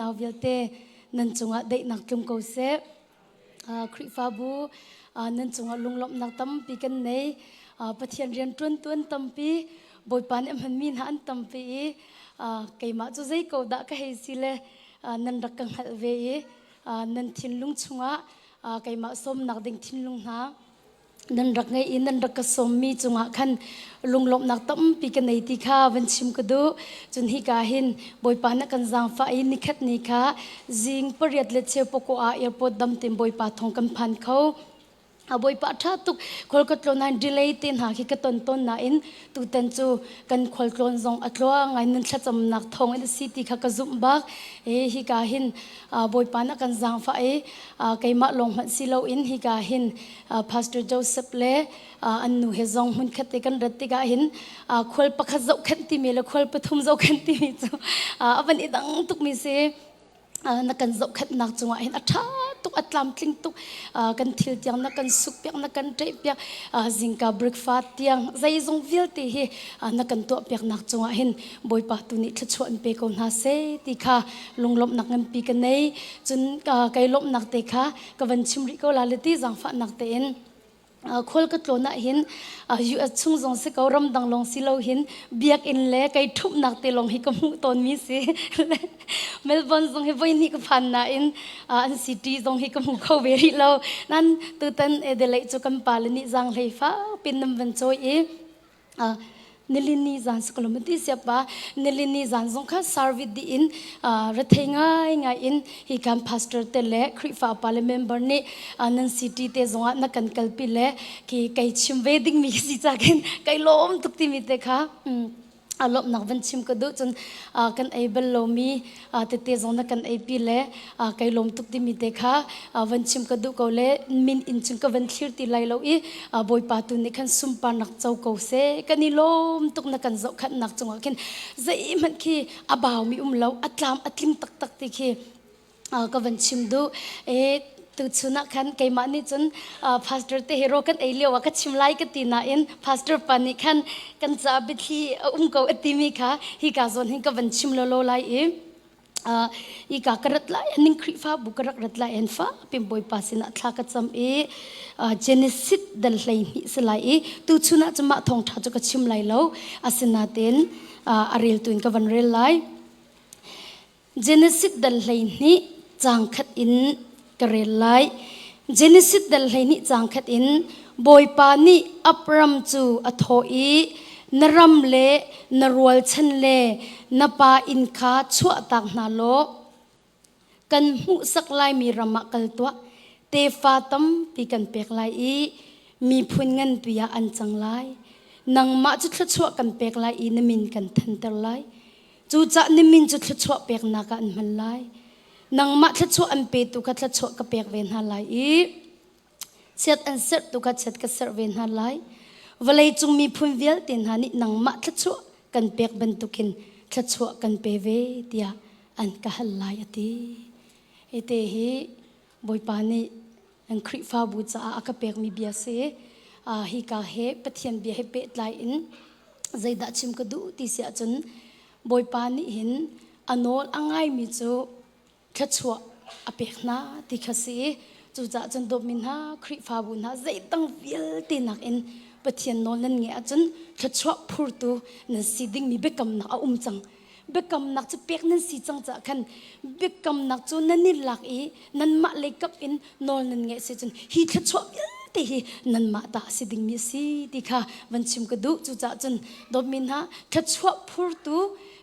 Nau vialte nan cungah daihnak tlung ko seh. Khrihfabu nan cungah lunglawmhnak tampi kan nei. Pathian rian ṭuantu an tampi. Bawipa nih a hmanmi hna an tampi i keimah cu zei ko dah ka hei si le nan rak ka hngalh ve i nan thinlung chungah keimah sawmnak ding thinlung hna nan rak ngei i nan rak ka sawmmi cungah khan lunglawmhnak tampi ka nei ti kha van chim ka duh. Cun hika hin Bawipa na kan zaangfah i nikhat ni kha zing pariat le cheu pakaw ah airport dam tein Bawipa thong kan phan kho. A Bawipa ṭha tuk khual ka tlawn nain delay te hna khi ka ton tawn nain tutan cu kan khualtlawn zong a tluang ngai nan thlacamnak thawng in a si ti kha ka zumh bak. E hika hin Bawipa na kan zaangfah i keimah lawng hmanh si loin hika hin Pastor Joseph le an nu he zong hmunkhat te kan rat tikah hin khual pakhat zohkhenh timi le khual pathum zohkhenh timi cu a van i dang tukmi si. Na kan zohkhenhnak cungah hin a ṭha tuk, a tlamtling tuk. Kan thil tiang na kan suk piak, na kan ṭeh piak, zingka breakfast tiang zeizong vialte hi na kan tuah piaknak cungah hin Bawipa tu nih thluachuah in pe ko hna seh ti kha lunglawmhnak nganpi ka nei. Cun kai lawmhnak te kha ka van chim rih ko la le ti zaangfahnak tein khual ka tlawn ah hin US chung zong si ko ramdang lawng si lo hin biakinn le kei ṭhumhnak te lawng hi ka hmuh tawnmi si. Melbourne zong hi voi hnih ka phan nain an city zong hi ka hmu kho ve rih lo. Nan tutan Adelaide cu kan pa le nih zaang hlei fak pin nan van cawi i nilini zan sakalum ti siapa nilini zan zong kha service di in rethei ngai ngai in hi kan pastor te le Khrihfa pa le member nih nan city te zongah na kan kalpi le ki kai chim ve ding mi si cha khin kai lawm tuk ti mi te kha a lawmhnak van chim ka duh. Cun kan ei bal lomi tete zong na kan eipi le kai lawm tuk timi te kha van chim ka duh ko le min in cun ka van thlir ti lai lo i Bawipa tu nih khan sunparnak co ko seh. Kan i lawm tuk na kan zohkhanhnak cungah khin zeihmanh khi a baumi um lo, a tlam a tling taktak ti khi ka van chim duh. E tuchun ah khan keimah nih cun pastor te he ro kan ei lio ah ka chim lai ka ti nain pastor pa nih khan kan ca biathli a um ko a timi kha hi ka zawn hin ka van chim lolo lai i i ka ka rat lai ning Khrihfabu ka rak rat lai en fa pim Bawipa sinah thla ka cam i Genesis dal hlei hnih si lai i tuchun ah cun mah thawngṭha cu ka chim lai lo. Asinain a rel tu in ka van rel lai. Genesis dal 12 caang khat in ka rel lai. Genesis dal 12 caang khat in Bawipa nih Abram cu a thawh i na ram le na rualchan le na pa inn kha chuahtak hna law kan hmuhsak laimi ram ah kal tuah. Tefa tampi kan pek lai i miphun nganpi ah an cang lai. Nangmah cu thluachuah kan pek lai i na min kan thanter lai. Cucah na min cu thluachuah peknak ah an hman lai. Nangmah thluachuah an petu kha thluachuah ka pek ve hna lai i chiat an serhtu kha chiat ka serh ve hna lai. Vawleicung miphun vialte hna nih nangmah thluachuah kan pek bantukin thluachuah kan pe ve tiah an ka hal lai a ti. Hi te hi Bawipa nih an Khrihfabu caah a ka pekmi bia si. Hika he Pathian bia he pehtlai in zeidah chim ka duh ti si ahcun Bawipa nih hin a nawl a ngaimi cu thluachuah a pek hna ti kha si. Cucaah cun dawtmi hna Khrihfabu hna zeidang vialte nakin Pathian nawl nan ngeih ahcun thluachuah phurtu nan si dingmi biakamnak a um cang. Biakamnak cu pek nan si cang caah khan biakamnak cu nan i lak i nanmah lei kap in nawl nan ngeih si cun hi thluachuah vialte hi nanmah ta a si dingmi a si ti kha van chim ka duh. Cucaah cun dawtmi hna, thluachuah phurtu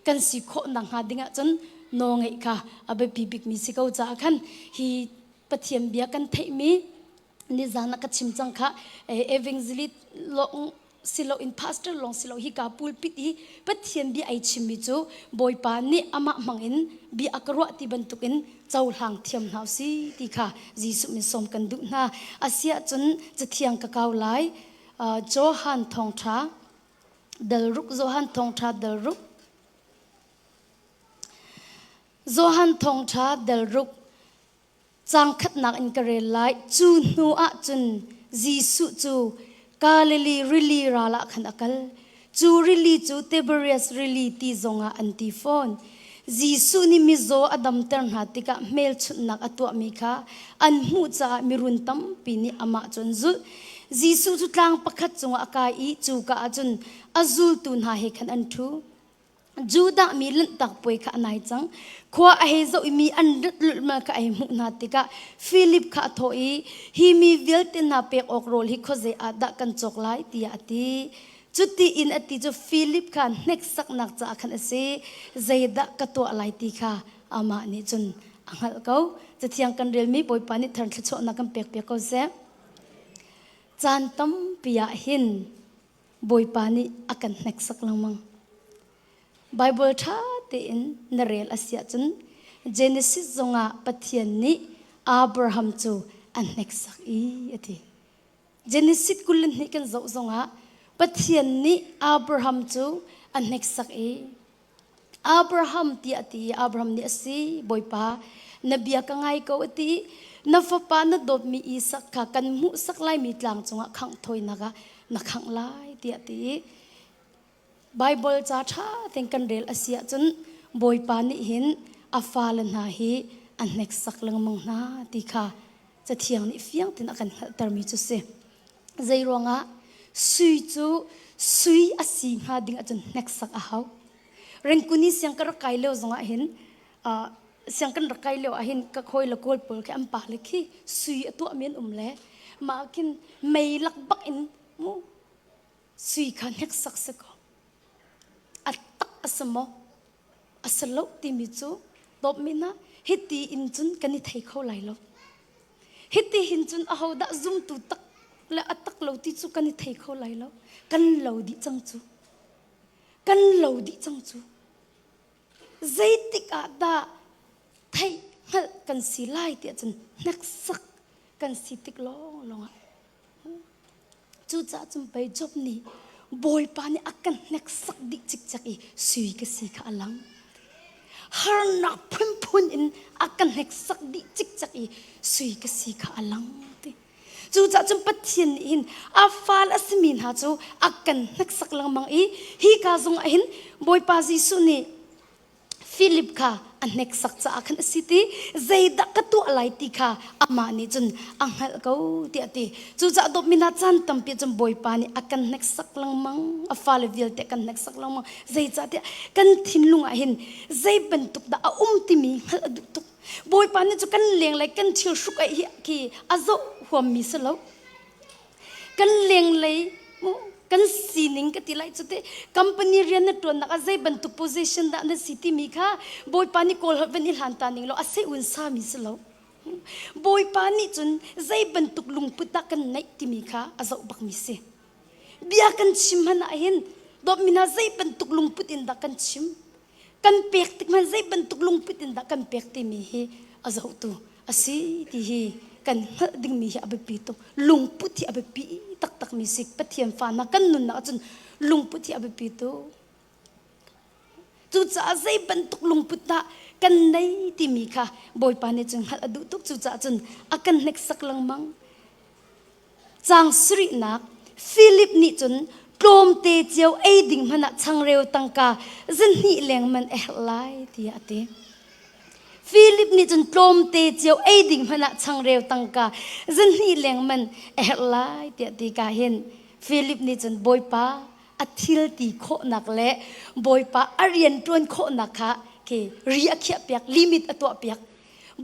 kan si khawh nakhnga ding ahcun nawl ngeih kha a biapi bikmi si ko caah khan hi Pathian bia kan theihmi nizan ah ka chim cang kha, evangelist lawng si loin pastor lawng si lo hika pulpit i Pathian bia ai chimmi cu Bawipa nih amah hmangin bia a ka ruah ti bantukin cohlang thiam hna si ti kha Jesuh min sawm kan duh hna. Asiah cun cathiang ka kau lai. Johan thawngṭha dal ruk, Johan thawngṭha dal ruk, Johan thawngṭha dal ruk Caang khatnak in ka rel lai. Cu hnu ah cun Jesuh cu Galilee rili ral ah khan a kal. Cu rili cu Tiberias rili ti zongah an ti fawn. Jesuh nih mizaw a damter hna tikah hmelchunhnak a tuahmi kha an hmuh caah mirun tampi nih amah cu an zulh. Jesuh cu tlang pakhat cungah a kai i cuka ah cun a zultu hna he khan an ṭhu. Judah mi Lanhtak Puai kha a nai cang. Khua a hei zoh i mi an rat lulhmalh kha a hei hmuh hna tikah Filip kha a thawh i, Hi mi vialte hna pek awk rawl hi khuazei ah dah kan cawk lai? tiah a ti. Cuti in a ti cu Filip kha hneksaknak caah khan a si. Zeidah ka tuah lai ti kha amah nih cun a hngalh ko. Cathiang kan relmi Bawipa nih thar thluachuahnak kan pekpiak ko seh. Caan tampi ah hin Bawipa nih a kan hneksak lengmang. Baibal ṭha tein na rel a si ahcun Genesis zongah Pathian nih Abraham cu a hneksak i a ti. Genesis 22 kan zoh zongah Pathian nih Abraham cu a hneksak i Abraham tiah a ti i Abraham nih a si Bawipa na bia ka ngai ko a ti na fapa na dawtmi Isak kha kan hmuhsak laimi tlang cungah khangh thawinak ah na khangh lai tiah a ti i Baibal ca ṭha tein kan rel a si ahcun Bawipa nih hin a fale hna hi a hneksak lengmang hna ti kha Cathiang nih fiang tein a kan hngalhtermi cu si. Zei ruangah sui cu sui a si hnga ding ahcun hneksak a hau. Rengkuni siang ka rak kai lio zongah hin siang kan rak kai lio ah hin ka khawi le kawl pawl khi an pa le khi sui a tuahmi an um le mah khin mei lak bak in mu sui kha hneksak si ko. A tak a si maw? A si lo timi cu dawpmi hna hiti in cun kan i thei kho lai lo. Hiti hin cun ahodah zumtu tak le a tak lo ti cu kan i thei kho lai lo. Kan lo dih cang cu. Kan lo dih cang cu. Zeitik ah dah theih hngalh kan si lai tiah cun hneksak kan si tik lawnglawng ah Cucaah cun pei Job nih Bawipa nih a kan hneksak dih cikcek i sui ka si kha a lang. Harnak phunphun in a kan hneksak dih cikcek i sui ka si kha a lang. Ti. Cucaah cun Pathian nih hin a fal a simi hna cu a kan hneksak lengmang i hi ka zong ah hin Bawipa Jesuh nih Philip kha a hneksak caah khan a si ti zeidah ka tuah lai ti kha amah nih cun a hngalh ko tiah a ti. Cucaah dawtmi hna caan tampi cun Bawipa nih a kan hneksak lengmang, a fale vialte a kan hneksak lengmang. Zeicahtiah kan thinlung ah hin zei bantuk dah a um timi hngalh a duh tuk. Bawipa nih cu kan lenglei kan thil hruk aih hi khi a zoh huammi si lo. Kan lenglei kan sining ka ti lai cu te company rian na tuannak ah zei bantuk position dah na si timi kha Bawipa nih kawl holh van i hlan ta ning law a sei un sa mi si lo. Bawipa nih cun zei bantuk lungput dah kan neih timi kha a zoh bak mi si. Bia kan chim hmanh ah hin dawtmi hna zei bantuk lungput in dah kan chim kan pek tik hmanh zei bantuk lungput in dah kan pek timi hi a zohtu a si ti hi kan hngalh dingmi hi a biapi tuk. Lungput hi a biapi taktakmi si. Pathian fa hna kan nunnak ahcun lungput hi a biapi tuk. Cucaah zei bantuk lungput dah kan nei timi kha Bawipa nih cun hngalh a duh tuk. Cucaah cun a kan hneksak lengmang. Caang sarihnak Philip nih cun tlawmte cio ei ding hmanh ah changreu tangka zahnih leng man a herh lai tiah a ti. Philip nih cun tlawmte cio ei ding hmanh ah changreu tangka zahnih leng man a herh lai tiah ti ka hin Philip nih cun Bawipa a thil ti khawhnak le Bawipa a rian ṭuan khawhnak kha khi ri a khiahpiak limit a tuahpiak.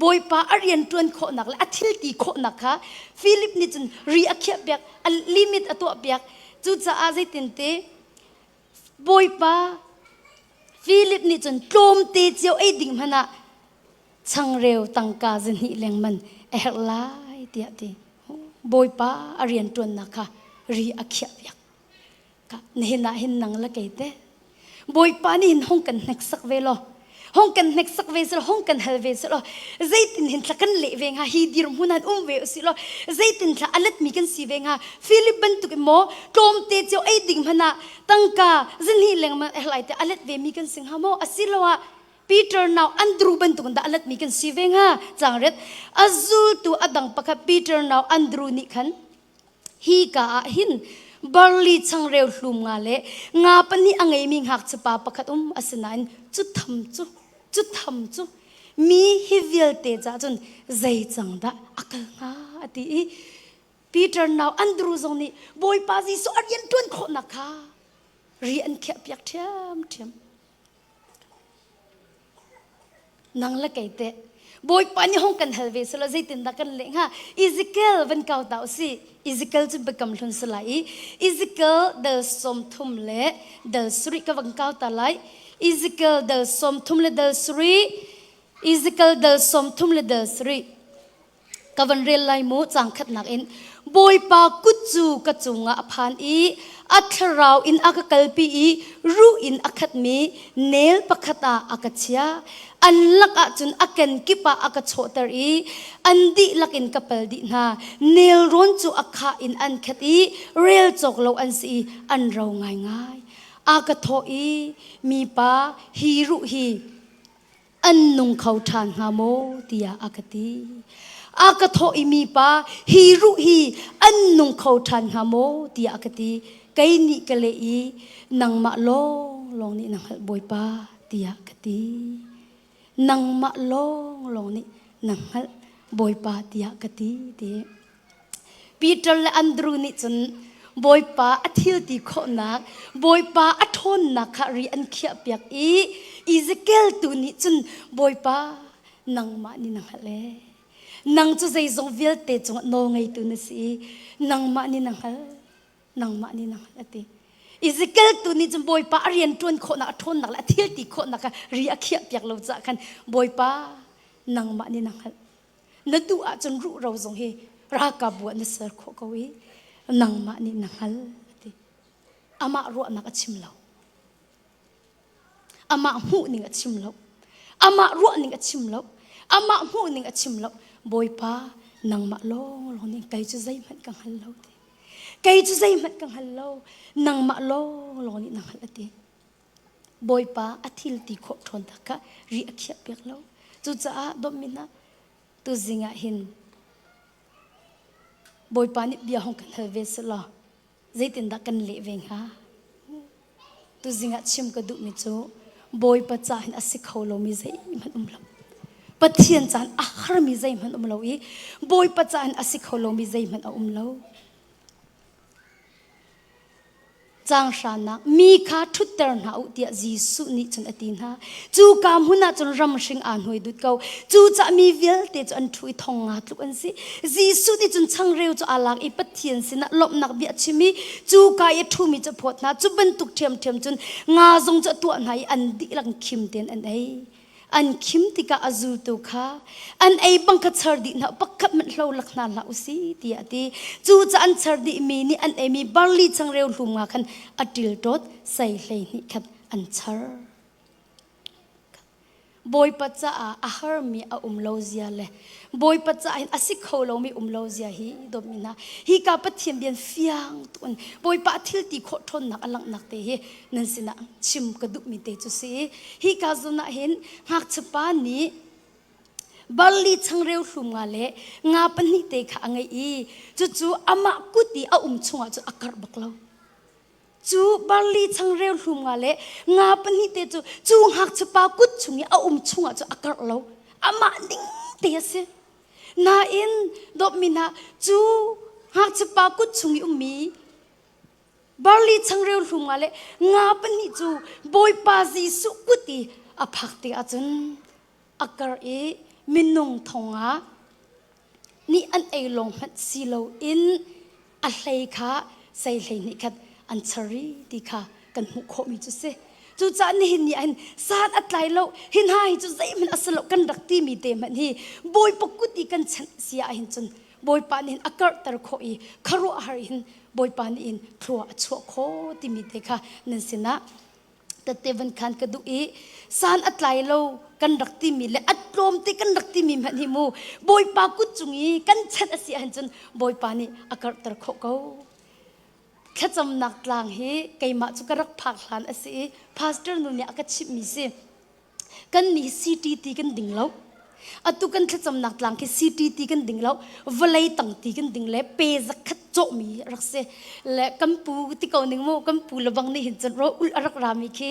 Bawipa a rian ṭuan khawhnak le a thil ti khawhnak kha Philip nih cun ri a khiahpiak, a limit a tuahpiak. Cucaah zeitinte Bawipa Philip nih cun tlawmte cio ei ding hmanh ah changreu tangka zahnih lengman a herh lai tiah ti. Bawipa a rian ṭuannak kha ri a khiahpiak. Nihin ah hin nang le kei te Bawipa nih hin hong kan hneksak ve law hong kan hneksak ve selaw hong kan hal ve selaw zeitin hin thla kan leh ve hnga hi dirhmun han um ve usih law zeitin thla a letmi kan si ve hnga Philip bantuk in maw tlawmte cio ei ding hmanh ah tangka zahnih lengmang a hlai te a let ve mi kan si hnga maw asiloah Peter nau Andrew bantuk in dah a letmi kan si ve hnga cangret a zultu a dang pakhat Peter nau Andrew nih khan Hi ka ah hin barli changreu hlum nga le nga pahnih a ngeimi ngakchiapa pakhat um asinain cu tham cu. Cu tham cu mi hi vialte caah cun zei cang dah a kal hnga a ti i Peter nau Andrew zong nih Bawipa Jesuh a rian ṭuan khawhnak kha ri an khiahpiak ṭhiamṭhiam. Nang le kei teh Bawipa nih hong kan hal ve selaw zeitindah kan leh hnga? Ezekiel van kau ta usih. Ezekiel cu biakam hlun si lai i Ezekiel dal 30 le dal sarih ka van kau ta lai. Ezekiel dal 30 le dal sarih Ezekiel dal 30 le dal sarih Ka van rel lai mu caang khatnak in Bawipa kut cu ka cungah a phan i a thlarau in a ka kalpi i ruh in a khatmi nel pakhat ah a ka chiah. An lakah cun a kenkip ah a ka chawhter i an dihlak in ka pal dih hna. Nelrawn cu a khah in an khat i rel cawk lo an si i an ro ngaingai. A ka thawh i, Mipa, hi ruh hi an nung kho ṭhan hnga maw tiah a ka ti. A ka thawh i mipa hi ruh hi an nung kho ṭhan hnga maw tiah a ka ti. Kei nih ka leh i nangmah lawnglawng nih na hngalh Bawipa tiah ka ti. Nangmah lawnglawng nih na hngalh Bawipa tiah ka ti ti. Peter le Andrew nih cun Bawipa a thil ti khawhnak, Bawipa a ṭhawnnak kha ri an khiahpiak i Ezekiel tu nih cun Bawipa nangmah nih na hngalh ee. Nang cu zeizong vialte cungah nawlngeitu na si i nangmah nih na hngalh, nangmah nih na hngalh a ti. Ezekiel tu nih cun Bawipa a rian ṭuan khawhnak, a ṭhawnnak le a thil ti khawhnak kha ri a khiahpiak lo caah khan Bawipa nangmah nih na hngalh. Na duh ahcun ruhro zong hi ralkapbu ah na ser khawh ko i nangmah nih na hngal a ti. Amah ruahnak a chim lo. Amah hmuhning a chim lo. Amah ruahning a chim lo. Amah hmuhning a chim lo. Bawipa nangmah lawnglawng nih kei cu zeihmanh ka hngal lo ti. Kei cu zeihmanh ka hngal lo. Nangmah lawnglawng nih na hngalh a ti. Bawipa a thil ti khawh ṭhawn tak kha ri a khiah piak lo. Cucaah dawtmi hna, tuzing ah hin Bawipa nih bia hong kan hal ve selaw zeitindah kan leh ve hnga? Tuzing ah chim ka duhmi cu Bawipa ca hin a si kho lomi zeihmanh um lo. Pathian caan a harmi zeihmanh um lo i Bawipa ca hin a si kho lomi zeihmanh a um lo. Caang hranak mi kha ṭhutter hna u tiah Jesuh nih cun a ti hna. Cuka hmun ah cun ramhring aa hnuai dut ko. Cucaah mi vialte cu an ṭhu i thong nga tluk an si. Jesuh nih cun changreu cu aa lak i Pathian sinah lawmhnak bia a chim i cuka i a ṭhumi cu a phawt hna. Cu bantuk ṭhiamṭhiam cun nga zong cu a tuah hna i an dihlak khim tein an ei. An khim tikah a zultu kha an ei bang kha char dih hna pakhat hmanh hlo lak hna hlah usih tiah a ti. Cucaah an char dihmi nih an eimi barli changreu hlum nga khan a ṭilṭawt sei 12 khat an char. Bawipa caah a harmi a um lo zia le Bawipa caah hin a si kho lomi um lo zia hi dawtmi hna hika Pathian bian fiang tuin Bawipa a thil ti khawh ṭhawnnak a langhnak te hi nan sinah chim ka duhmi te cu si. Hika zawn ah hin ngakchiapa nih barli changreu hlum nga le nga pahnih te kha a ngeih i cucu amah kut i a um chungah cun a karh bak lo. Cu barli changreu hlum nga le nga pahnih te cu cu ngakchiapa kut chung i a um chungah cun a karh lo. Amah ning te a si. Nain dawtmi hna cu ngakchiapa kut chung i ummi Barli changreu hlum nga le nga pahnih cu Bawipa Jesuh kut i a phak tikah cun a kar i minung thong ah nih an ei lawng hmanh si loin a hlei kha sei 12 khat an char i ti kha kan hmuh khawhmi cu si. Cucaah nihin ni ah hin san a tlai lo hi hna hi cu zeihmanh a si lo kan rak timi te hmanh hi Bawipa kut i kan chanh si ah hin cun Bawipa nih hin a karhter khawh i khuaruahhar in Bawipa nih hin thlua a chuah khawh timi te kha nan sinah tette van khan ka duh i san a tlai lo kan rak timi le a tlawm te kan rak timi hmanh hi mu Bawipa kut cung i kan chanh a si ahhin cun Bawipa nih a karhter khawh ko. Thlacamnak tlang hi keimah cu ka rak phak hlan a si i pastor nu nih a ka chimhmi si. Kan nih CTT kan ding lo. Atu kan thlacamnak tlang khi CTT kan ding lo. Vawlei tang ti kan ding le pe zakhat. cawhmi rak si. Le kan pu ti ko ning mu, kan pu lebang nih hin cun ro ul a rak rami khi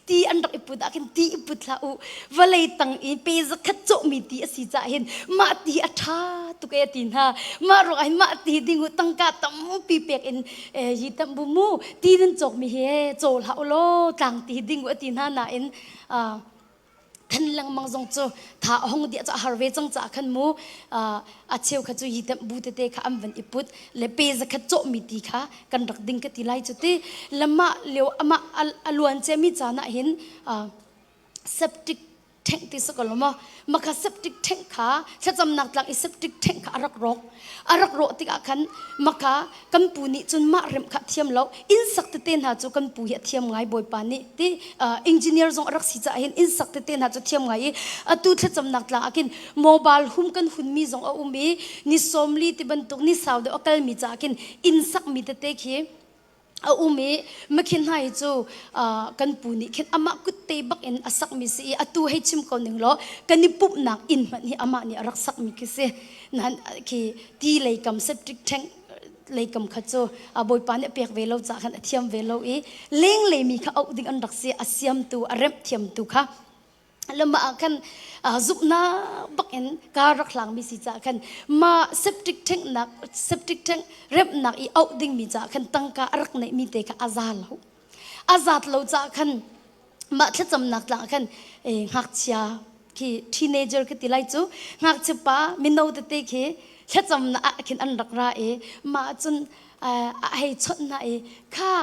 ti an rak i put ah khin ti i put hlah u. Vawlei tang i pe zakhat cawhmi ti a si caah hin mah ti a ṭha tuk e ti hna. Mah ruangah hin mah ti ding u tangka tampi pek in hi tam bu mu ti nan cawkmi hi caw hlah u law tlang ti ding u a ti hna nain than lengmang zong cu tha a hong diah cu a har ve cang caah khan mu a cheu kha cu hi tem bu tete kha an van i put le pe zakhat cawhmi ti kha kan rak ding ka ti lai cu ti lamah lio amah a luan ciami caan ah hin septic tank ti si ko lo maw makha septic tank kha thlacamnak tlang i septic tank kha a rak rawk a rak rawh tikah khan maka kan pu nih cun mah remh kha thiam lo inn sak tete hna cu kan pu hi a thiam ngai bawipa nih ti engineer zong a rak si caah hin inn sak tete hna cu thiam ngai i atu thlacamnak tlang ah khin mobile hum kan hunmi zong a um i ni sawmli ti bantuk ni sau deuh a kalmi caah khin inn sakmi tete khi a um i makhin hna hi cu kan pu nih khin amah kutte bak in a sakmi si i atu hei chim ko ning law kan i pumhnak inn hmanh hi amah nih a rak sakmi khi si nan khi ti lei kam septic tank lei kam kha cu bawipa nih a pek ve lo ca khan a thiam ve lo i lenglei mi kha auh ding an rak si a siamtu a remh thiamtu kha lama ah khan zumhnak bak in ka rak hlangmi si caah khan ma septic tank nak septic tank remhnak i auh dingmi caah khan tangka a rak neihmi te kha a za lo a zat lo caah khan mah thlacamnak tlang khan ngakchia khi teenager khi ti lai cu ngakchia pa mino tete khi thlacamnak ah khin an rak ra i mah cun a hei chawnh hna i kha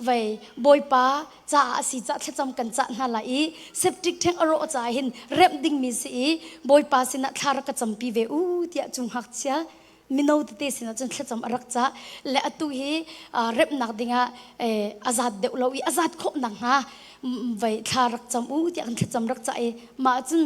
vei bawipa caah a si cah thlacam kan cah hna lai i septic tank a rawh caah hin remh dingmi si i bawipa sinah thla rak ka campi ve u tiah cu ngakchia mino tete sinah cun thlacam a rak cah le atu hi remhnak dingah a zat deuh lo i a zat khawh nakhnga vei thla rak cam u tiah kan thlacam rak cah i mah cun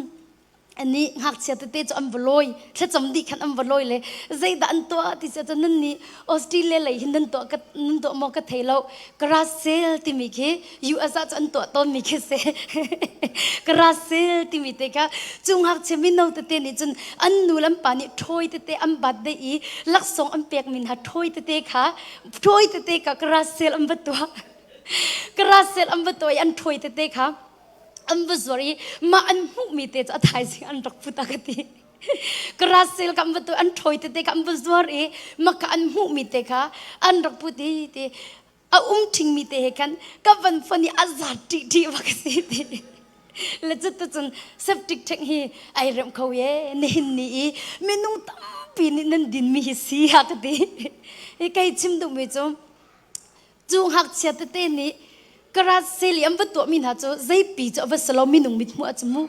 Ani ngakchia tete cu an va lawi thlacam dih khan an va lawi le zeidah an tuah ti si cun nan nih Australia lei hin nan tuah nan tuah maw ka thei lo garage sale timi khi US ah cu an tuah tawnmi khi si garage sale timi te kha cu ngakchia mino tete nih cun an nu le an pa nih ṭhawi tete an bat deh i laksawng an pekmi hna ṭhawi tete kha ṭhawi tete kha garage sale an va tuah garage sale an va tuah i an ṭhawi tete kha an va zuar i mah an hmuhmi te cu a thaizing an rak put a ka ti garage ka an va tu an ṭhawi tete ka an va zuar i mah ka an hmuhmi te kha an rak put i ti a um ṭhingmi te he khan ka van fon i a zat ṭih ṭih bak a si ti le cuticun septic tank hi ai remh kho ye nihin ni i minung tampi nih nan dinmi hi si ha ka ti hi kei chim duhmi cu Cu ngakchia tete nih garage sale i an va tuahmi hna cu zeipi cu a va si lo minung mithmuh ah cun mu.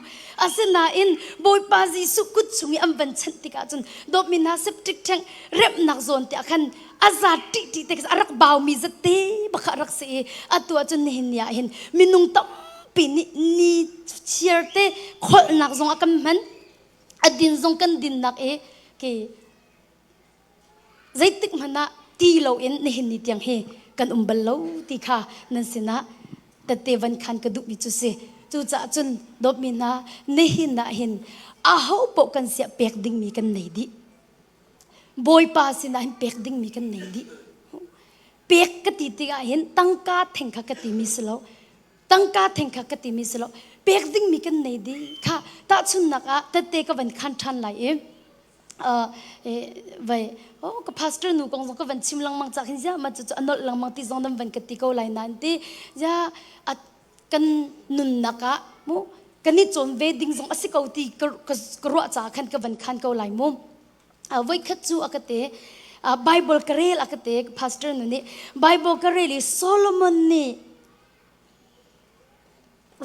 Asinain Bawipa Jesuh kut chung i an van chanh tikah cun dawtmi hna septic tank remhnak zawn te ah khan a za ṭihṭih te a rak baumi zatte bak kha a rak si i atu ah cun nihin ni ah hin minung tampi nih ni chiar te kholhnak zong ah kan hman a din zong kan dinnak i ke Zeitik hmanh ah ti loin nihin ni tiang hi kan um bal lo ti kha nan sinah tette van khan ka duhmi cu si. Cucaah cun dawtmi hna nihin ah hin aho paoh kan siah pek dingmi kan nei dih. Bawipa sinah hin pek dingmi kan nei dih. Pek ka ti tikah hin tangka theng kha ka timi si lo. Tangka theng kha ka timi si lo. Pek dingmi kan nei dih. Kha tahchunhnak ah tette ka van khan ṭhan lai i vai oh ka pastor nu kong zong ka van chim lengmang cak hin zia ma cu cu a nolh lengmang ti zong nan van ka ti ko lai nain ti zia a kan nunnak ah mu kan i cawn ve ding zong a si ko ti ka ka ruah caah khan ka van khan ko lai mu voikhat cu a ka te Bible ka rel a ka te pastor nu nih Bible ka rel i Solomon nih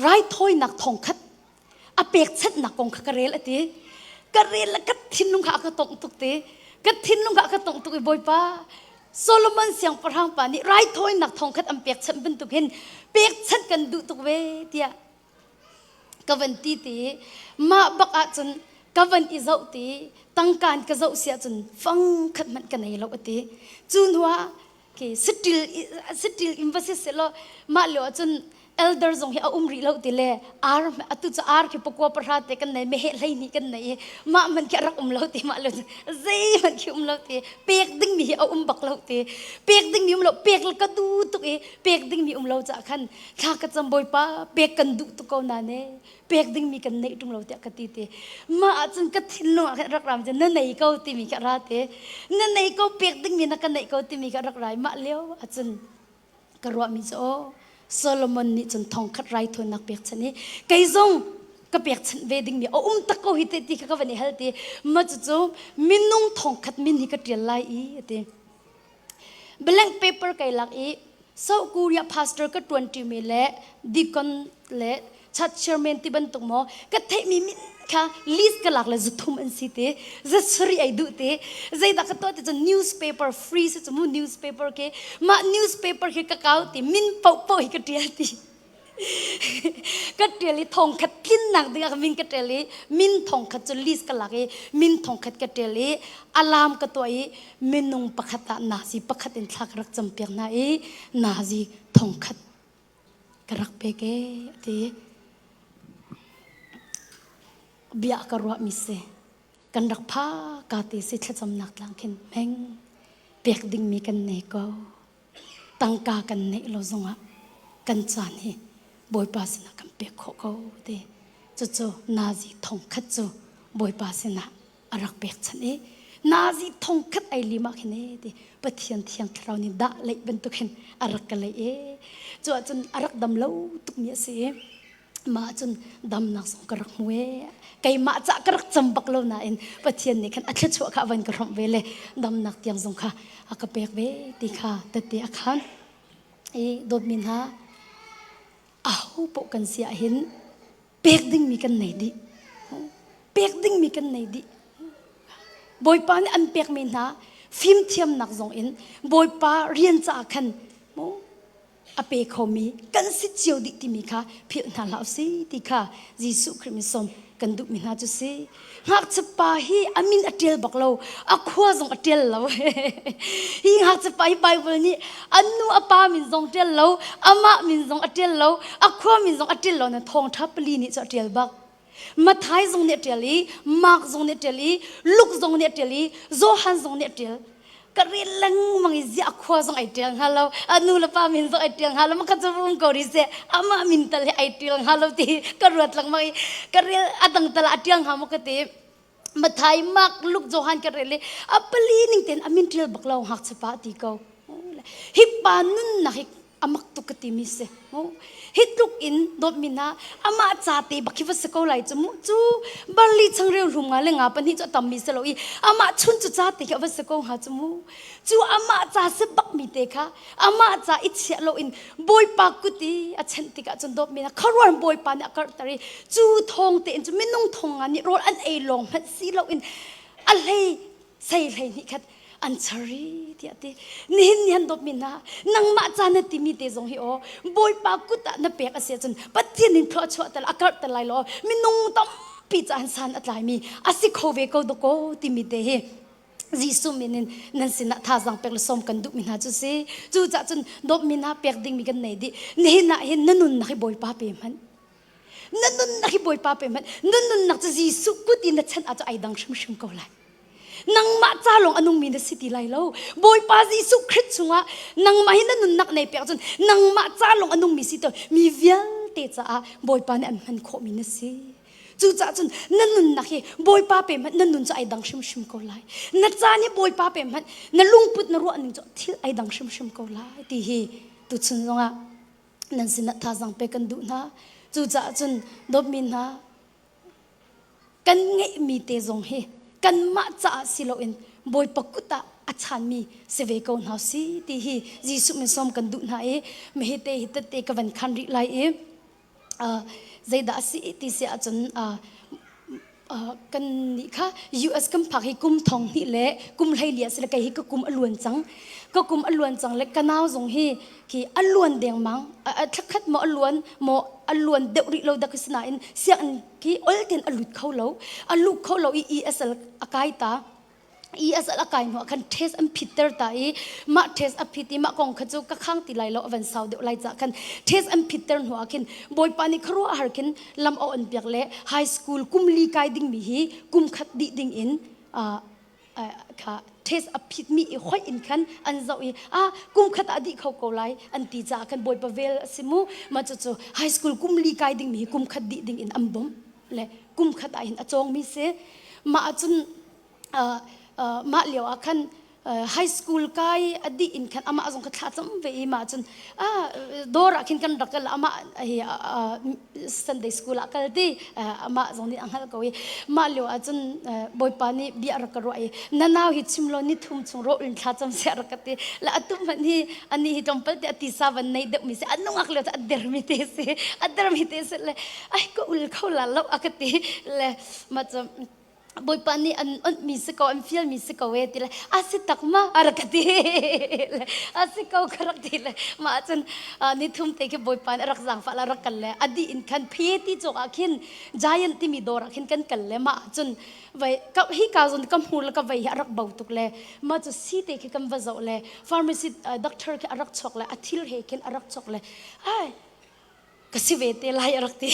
raithawinak thongkhat a pekchanhnak kong kha ka rel a ti ka rel le ka thinlung kha a ka tongh tuk ti ka thinlung kha a ka tongh tuk i bawipa Solomon siangpahrang pa nih raithawinak thongkhat an pekchanh bantuk hin pekchanh kan duh tuk ve tiah ka van ti ti mah bak ahcun ka van i zoh ti tangkaan ka zoh si ahcun fang khat hmanh ka nei lo a ti cu hnu ah khi saṭil saṭil in va si selaw mah lio ahcun. Elder zong hi a um rih lo ti le ar atu cu ar khi pakua pahra te kan nei meheh 12 kan nei i mah man khi a rak um lo ti mah lo zei man khi um lo ti pek ding mi hi a um bak lo ti pek ding mi um lo pek ka du tuk i pek ding mi um lo ca khan thla ka cam bawipa pek kan duh tuk ko na ne pek ding mi kan neih ṭung lo tiah ka ti ti mah ahcun ka thinlung ah khan rak ram na nei ko timi kha ra te na nei ko pek ding mi na ka neih ko timi kha rak rai mah lio ahcun ka ruahmi cu aw Solomon nih cun thongkhat raithawinak pekchanh i kei zong ka pekchanh ve dingmi a um tak ko hi te ti kha ka van i hal ti ma cucu minung thongkhat min hi ka ṭial lai i a ti blank paper kai lak i South Korea pastor ka ṭuan ṭimi le deacon le church chairman ti bantuk maw ka theihmi min kha list ka lak le zuthum an si te zasari ai duh te zeidah ka tuah ti cun newspaper free si cu mu newspaper ke mah newspaper khi ka kau ti min poh poh hi ka tial ti ka tial i thong khat tlinnak ding ah min ka tial i min thong khat cu list ka lak i min thong khat ka tial i alarm ka tuah i minung pakhat ah nazi pakhat in thla ka rak cam piak hna i nazi thong khat ka rak pek ee a ti. Bia ka ruahmi si. Kan rak pha ka ti si thlacamnak tlang khin meng pek dingmi kan nei ko. Tangka kan neih lo zongah kan caan hi Bawipa sinah kan pek khawh ko ti. Cucu nazi thong khat cu Bawipa sinah a rak pekchanh i nazi thongkhat ai lim ah khin e ti Pathian thiang thlarau nih dah leih bantuk hin a rak ka leih e cu ahcun a rak dam lo tukmi a si i mah cun damnak zong ka rak hmu e keimah cah ka rak cam bak lo nain Pathian nih khan a thluachuah kha a van ka hrawmh ve le damnak tiang zong kha a ka pek ve ti kha tette a khan i dawtmi hna aho paoh kan si ahhin pek dingmi kan nei dih pek dingmi kan nei dih bawipa nih an pekmi hna fimthiamnak zong in bawipa rian caah khan a pe khomi kan si cio dih timi kha philh hna hlah si ti kha Jesuh Khrih min sawm kan duhmi hna cu si ngakchia pa hi a min a ṭial bak lo a khua zong a ṭial lo hi ngakchia pa hi Bible nih an nu a pa min zong ṭial lo amah min zong a ṭial lo a khua min zong a ṭial lo na thawngṭha pali nih cu a ṭial bak Mathai zong nih a ṭial i Mark zong nih a ṭial i Luke zong nih a ṭial i Johan zong nih a ṭial ka rel lengmang i ziah khua zong ai ṭial hnga lo a nu le pa min zong ai ṭial hnga lo maka cu um ko rih seh amah min tal hi ai ṭial hnga lo ti ka ruat lengmang i ka rel a dang tal ah a ṭial hnga maw ka ti Mathai Mark Luke Johan ka rel i a pali ning tein a min ṭial bak lo ngakchia pa ti ko hi pa nunnak hi amak tuk ka timi si hi tluk in dawtmi hna amah ca te bak hi va si ko lai cu mu cu barli changreu hlum nga le nga pahnih cu a tammi si lo i amah chun cu ca te khi a va si ko hnga cu mu cu amah ca si bak mi te kha amah ca i chiah lo in bawipa kut i a chenh tikah cun dawtmi hna khuaruahhar bawipa nih a karhter i cu thawng te in cu minung thong nga nih rawl an ei lawng hmanh si lo in a hlei sei 12 khat an char i tiah ti nihin ni han dawtmi hna nangmah ca na timi te zong hi aw bawipa kut ah na pek a si ahcun pathian in thluachuah tel a karh tel lai law minung tampi ca an san a tlaimi a si kho ve ko dakaw timi te hi Jesuh min in nan sinah thazaang pek le sawm kan duhmi hna cu si cucah cun dawtmi hna pek dingmi kan nei dih nihin ah hin na nunnak hi bawipa pe hmanh Na nunnak hi Bawipa pe hmanh. Na nunnak cu Jesuh kut in na chanh ahcun ai dang hrimhrim ko lai. Nangmah ca lawng a nungmi na si ti lai lo. Bawipa Jesuh Khrist chungah nangmah hi na nunnak nei pek cun nangmah ca lawng a nungmi si to mi vialte caah Bawipa nih an hman khawhmi na si. Cucaah cun na nunnak hi Bawipa pe hmanh na nun cu ai dang hrimhrim ko lai. Na caan hi Bawipa pe hmanh na lungput na ruah ning cu thil ai dang hrimhrim ko lai ti hi tuchun zongah nan sinah thazaang pek kan duh hna. Cucaah cun dawtmi hna kan ngeihmi te zong hi kanmah caah si loin Bawipa kut ah a chanmi si ve ko hna si ti hi Jesuh min sawm kan duh hna i mihi te hi tette ka van khan rih lai i zeidah a si ti si ahcun kan nih kha US kan phak hi kum thong hnih le kum 14 a si le kei hi ka kum a luan cang ka kum a luan cang le ka nau zong hi khi a luan dengmang thlakhat maw a luan maw a luan deuh rih lo dak si nain sianginn khi ol ten a lut kho lo a lut kho lo i ESL a kai ta. ESL a kai hnu ah khan test an phitter ta i mah test a phit i mah kong kha cu ka khang ti lai lo a van sau deuh lai ca khan test an phitter hnu ah khin Bawipa nih khuaruah har khin lam a on piak le high school kum li kai dingmi hi kum khat dih ding in kha test a phit mi i hoih in khan an zoh i ah kum khat ah dih kho ko lai an ti caah khan Bawipa vel a si mu mah cucu high school kum li kai dingmi hi kum khat dih ding in an bawmh le kum khat ah hin a cawngmi si mah ahcun mah lio ah khan high school kai a dih in khan amah zong kha thla cam ve i mah cun dawr ah khin kan rak kal amah hi Sunday school ah kal ti amah zong nih a hngalh ko i mah lio ah cun Bawipa nih bia rak ka ruah i na nau hi chim law ni thum chung rawh in thla cam seh rak ka ti la atu hmanh hi ani hi tlawmpal te a tisa van nei deuh mi si a nungak lio cu a der mi te si a der mi te si le ai ka ul kho la lo a ka ti le mah cu Bawipa nih an onhmi si ko an fialmi si ko e ti le a si tak ma a rak ka ti le a si ko ka rak ti le mah cun ni thum te khi Bawipa nih a rak zaangfah la rak kal le a dih in khan phe ti cawk ah khin giant timi dawr ah khin kan kal le mah cun vai ka hi ka zon ka hmur le ka vei hi a rak bo tuk le mah cu si te khi kan va zoh le pharmacy doctor khi a rak chok le a thil he khin a rak chok le ai ka si ve te lai a rak ti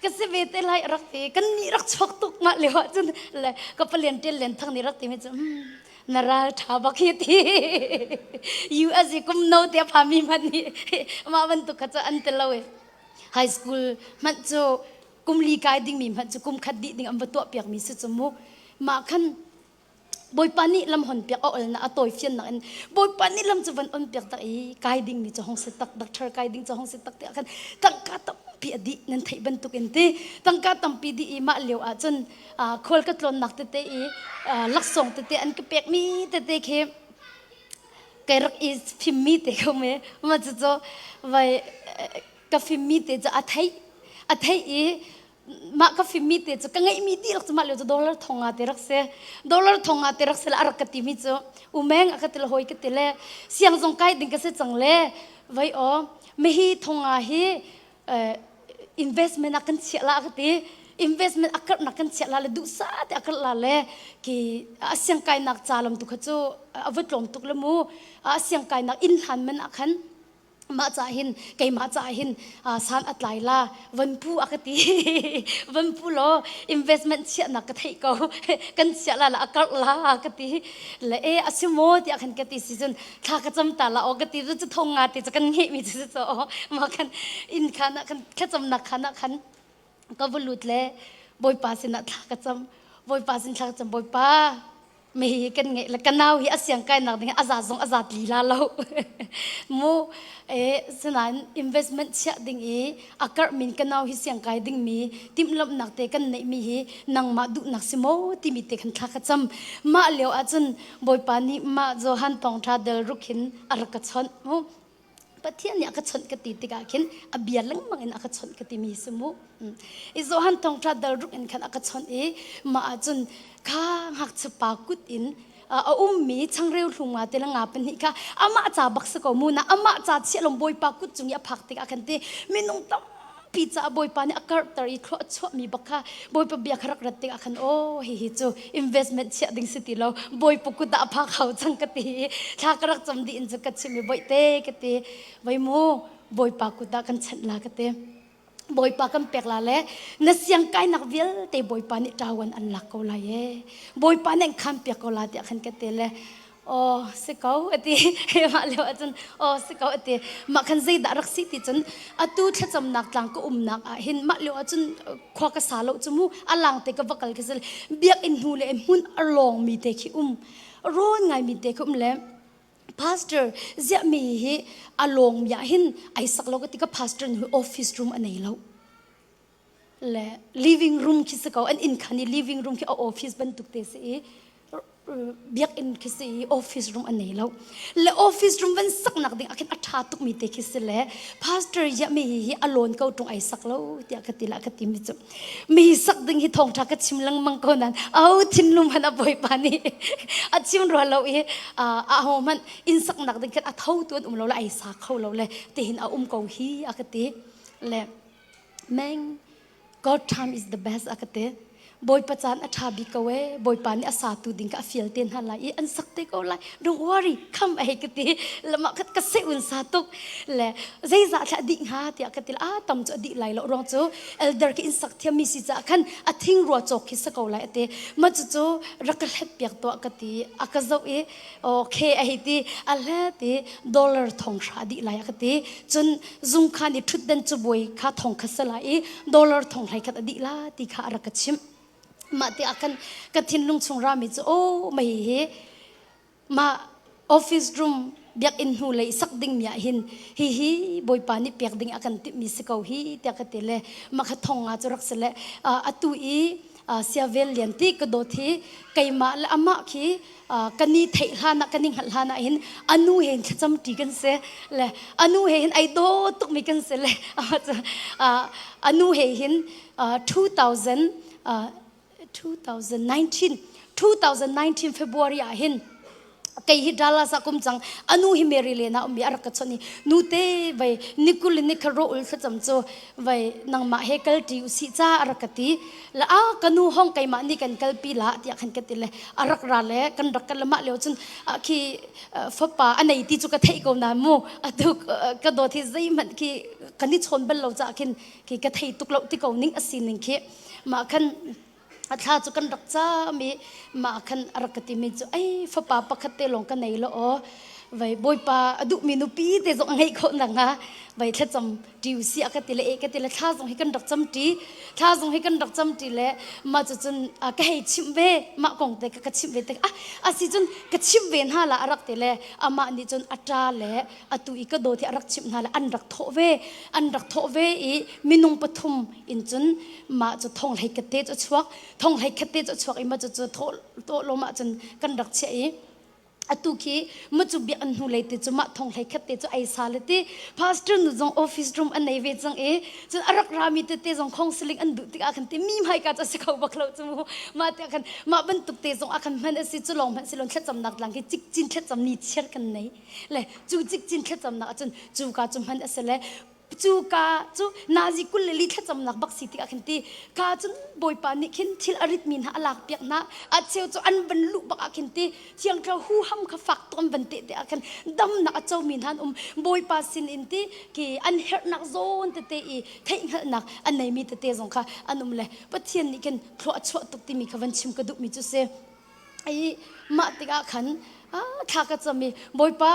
ka si ve te lai a rak ti kan nih rak chuak tuk mah lio ah cun le ka palian ṭial len thang nih rak ti mi cu na ral ṭha bak hi ti US i kum no te pha mi hmanh nih mah bantuk kha cu an ti lo i high school hmanh cu kum li kai dingmi hmanh cu kum khat dih ding an va tuah piak mi si cu mu mah khan Bawipa nih lam hon piak a olnak a tawi fiannak in Bawipa nih lam cu van on piak tak i kai dingmi cu hong si tak doctor kai ding cu hong si tak tiah khan tangka tampi a dih nan theih bantuk in ti tangka tampi dih i mah lio ah cun khual ka tlawnnak tete i laksawng tete an ka pekmi tete khi kai rak i fimmi te ko me ma cu cu vai ka fimmi te cu a theih a theih i mah ka fimmi te cu ka ngeihmi dihlak cu mah lio cu dollar thong nga te rak si dollar thong nga te rak si le a rak ka timi cu umeng a ka ti le hawi ka ti le siang zong kai ding ka si cang le vai aw mihi thong nga hi investment ah kan chiah la ka ti investment a karhnak kan chiah la le duhsa te a karh la le ki a siang kainak ca lam tu kha cu a va tlawm tuk le mu a siang kainak inn hlan man ah khan mah ca hin keimah ca hin san a tlai la van pu a ka ti van pu law investment chiahnak ka theih ko kan chiah la la a karh la ka ti le e a si maw tiah khan ka ti si cun thla ka cam ta la aw ka ti cu thong nga ti cu kan ngeih mi cu cu aw ma khan inn khan ah khan thlacamnak khan ah khan ka va lut le bawipa sinah thla ka cam bawipa sin thla ka cam bawipa mi hi kan ngeih le ka nau hi a siang kainak ding a za zong a zat lila lo mu e sinain investment chiah ding i a karh min ka nau hi siang kai ding mi timhlamhnak te kan neih mi hi nangmah duhnak si mo timi te khan thla ka cam mah lio ahcun bawipa nih mah Johan thawngtha del ruk hin a rak ka chawnh mu Pathian nih a ka chawnh ka ti tikah khin a bia lengmang in a ka chawnh ka timi si mu. I Johan thawngṭha dal ruk in khan a ka chawnh i mah ahcun kha ngakchia pa kut in a ummi changreu hlum nga te le nga pahnih kha amah ca bak si ko mu na amah ca chiah lom bawipa kut cung i a phak tikah khan ti minung tam tampi caah Bawipa nih a karhter i thlua a chuahmi bak kha Bawipa bia kha rak rat tikah khan aw hihi cu investment chiah ding si ti lo Bawipa kut ah a phak hau cang ka ti i thla ka rak cam dih in cu ka chim i bawihte ka ti voi mu Bawipa kut ah kan chanh la ka ti Bawipa kan pek la le na siang kainak vialte Bawipa nih ṭawan an lak ko lai e Bawipa nih an khan piak ko la tiah khan ka ti le aw si ko a ti mah lio ahcun aw si ko a ti mah khan zeidah rak si ti cun atu thlacamnak tlang ka umnak ah hin mah lio ahcun khua ka sa lo cu mu a lang te ka va kal khi si biakinn hnu le hmun a lawng mi te khi um rawn ngai mi te khi um le pastor ziah mi hi a lawng mi ah hin ai sak lo ka ti ka pastor nih office room a nei lo le living room khi si ko an inn khan i living room khi a office bantuk te si i biakinn khi si i office room an nei lo le office room van saknak ding ah khin a tha tuk mi te khi si le pastor ya mi hi a lawn ko tung ai sak lo tiah ka ti la ka ti mi cu mi sak ding hi thawngtha ka chim lengmang ko nan au thinlung han a bawipa nih a chim rua lo i a ho man inn saknak ding khan a tho tu an um lo le ai sa kho lo le tihin a um ko hi a ka ti le Meng, God time is the best a ka ti. Bawipa caan a ṭha bik ko ee. Bawipa nih a satu ding kha a fial te hna lai i an sak te ko lai. Don't worry, kham a hei ka ti. Lamah khat ka seh un sa tuk. Le zeizah thla a dih hnga tiah ka ti. Ah tam cu a dih lai lo ruang cu elder khi in sak thiammi si caah khan a thing rua cawk khi sa ko lai a ti. Mah cucu rak ka hlet piak tuah ka ti. A ka zoh i okay a hei ti. A hlet i dollar thong hra a dih lai a ka ti. Cun zungkhan i ṭhutdan cabuai kha thong khat si lai i dollar thong hlei khat a dih la ti kha a rak ka chimh. Mah ti ah khan ka thinlung chung rami cu oh mei hi mah office room biakinn hnu lei sak ding mi ah hin hihi bawipa nih pek ding a kan timhmi si ko hi tiah ka ti le mah kha thong nga cu rak si le atu i siavel lian ti ka dawt hi keimah le amah khi kan i theih hlan ah kan i hngalh hlan ah hin anu he hin thlacam ṭi kan si le anu he hin ai daw tukmi kan si le anu he hin 2000 2019 2019 February ah hin kei hi Dallas ah kum cang anu hi Mary Lena ummi a rak ka chawnh i nute vai nikul in nikha ro ul thlacam cu vai nangmah he kal ṭi usih ca a rak ka ti le a ka nu hong keimah nih kan kalpi la tiah khan ka ti le a rak ra le kan rak kal le mah lio cun khi fapa a nei ti cu ka theih ko na mu atu ka dawt hi zeihmanh khi kan i chawn bal lo caah khin khi ka thei tuk lo ti ko ning a si ning khi mah khan a thla cu kan rak cam i mah khan a rak ka timi cu ei fapa pakhat te lawng ka nei lo aw vai bawipa a duhmi nupi te zong a ngeih khawh nakhnga vai thlacam ṭi usih a ka ti le e ka ti le thla zong hi kan rak cam ṭi thla zong hi kan rak cam ṭi le mah cu cun ka hei chimh ve mah kong te ka chimh ve te ah asi cun ka chimh ve hna la a rak ti le amah nih cun a ṭa le atu i ka dawt hi a rak chimh hna le an rak thawh ve an rak thawh ve i minung pathum in cun mah cu thong hlei khat te cu a chuak thong hlei khat te cu a chuak i mah cu cu thawh thawh lawm ah cun kan rak chiah i atu khi mucu biakinn hnu lei te cu mah thong hlei khat te cu ei sa le ti pastor nu zong office room an nei ve cang i cun a rak rami tete zong khong siling an duh tikah khan ti mi hmai ka cu a si kho bak lo cu mu mah te khan mah bantuk te zong ah khan hman a si cu lawng hmanh si lo thlacamnak tlang khi cikcin thlacam ni chiar kan nei le cu cikcin thlacamnak ahcun cu ka cu hman a si le cu ka cu nazi 22 thlacamnak bak si tikah khin ti ka cun bawipa nih khin thil a ritmi hna a lak piak hna a cheu cu an van luh bak ah khin ti thiangthlarau huham kha fak tuk an van teh te ah khin damnak a comi hna an um bawipa sin in ti ki an herhnak zawn tete i theihhngalhnak an neimi tete zong kha an um le pathian nih khin thlua a chuah tuk timi kha van chim ka duhmi cu si I mah tikah khan thla ka cam i Bawipa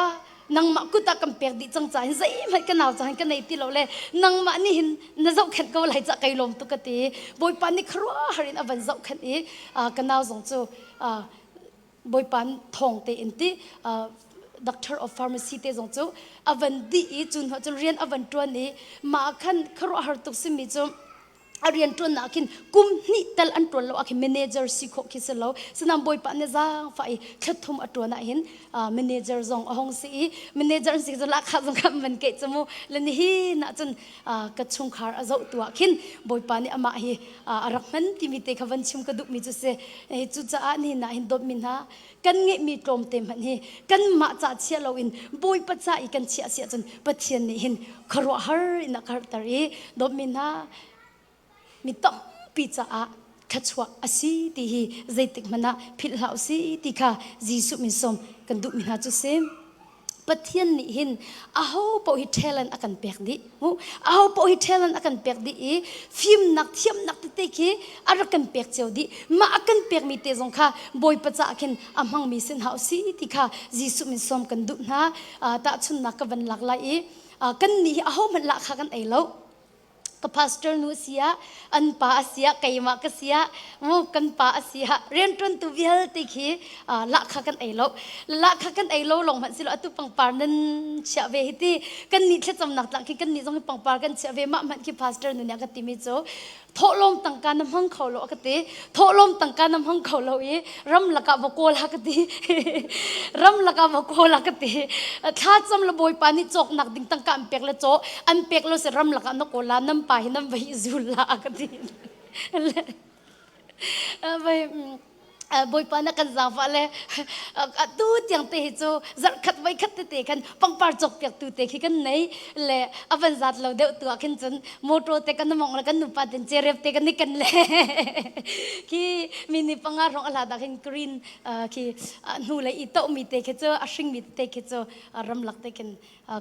nangmah kut ah kan pek dih cang caah hin zeihmanh ka nau caah hin ka nei ti lo le nangmah nih hin na zohkhenh ko lai cah kai lawm tuk ka ti. Bawipa nih khuaruahhar in a van zohkhenh i ka nau zong cu Bawipa thawng tein ti doctor of pharmacy te zong cu a van dih i cu hnu cun rian a van ṭuan i mah khan khuaruahhar tuk simi cu a rian ṭuannak khin kum hnih tal an ṭuan lo ah khin manager si khawh khi si lo sinam bawipa nih zaangfah i thla thum a ṭuan ah hin manager zong a hong si i manager an si cu lahkhah zong kha man keih cu mu le nihin ah cun ka chungkhar a zoh tu ah khin bawipa nih amah hi a rak hman timi te kha van chim ka duhmi cu si cucaah nihin ah hin dawtmi hna kan ngeihmi tlawmte hmanh hi kanmah ca chia loin Bawipa ca i kan chiah si ahcun Pathian nih hin khuaruahhar in a karhter i dawtmi hna mi tampi caah thluachuah a si ti hi zeitik hmanh ah philh hlah usih ti kha Jesuh min sawm kan duhmi hna cu si. Pathian nih hin aho paoh hi talent a kan pek dih. Aho paoh hi talent a kan pek dih i fimnak thiamnak tete khi a rak kan pek cio dih. Mah a kan pekmi te zong kha Bawipa caah khin a hmangmi sin hau si ti kha Jesuh min sawm kan duh hna. Tahchunhnak ka van lak lai i kan nih hi aho hmanh lah kha kan ei lo. Ka pastor nu a si ah an pa a si ah keimah ka si ah mu kan pa a si ah rianṭuantu vialte khi lahkhah kan ei lo lahkhah kan ei lo lawng hmanh si lo atu pangpar nan chiah ve hi ti kan nih thlacamnak tlang khi kan nih zong hi pangpar kan chiah ve mah hmanh khi pastor nu nih a ka timi cu thawhlawm tangka na hmang kho lo a ka ti thawhlawm tangka na hmang kho lo i ram lakah va kawl ha ka ti ram lakah va kawl ha ka ti thlacam le bawipa nih cawknak ding tangka an pek le caw an pek lo si ram lakah na kawl la nan pa hi nan vai zul la a ka ti vai. Bawipa na kan zaangfah le atu tiang te hi cu zarhkhat voikhat tete khan pangpar cawkpiak tu te khi kan nei le a van zat lo deuh tu ah khin cun motor te kan mong le kan nupa ten cerep te kan i kan le khi mi ni panga rong a hlat ah khin green khi hnu le i to mi te khi cu a hring mi te khi cu ramlak te khin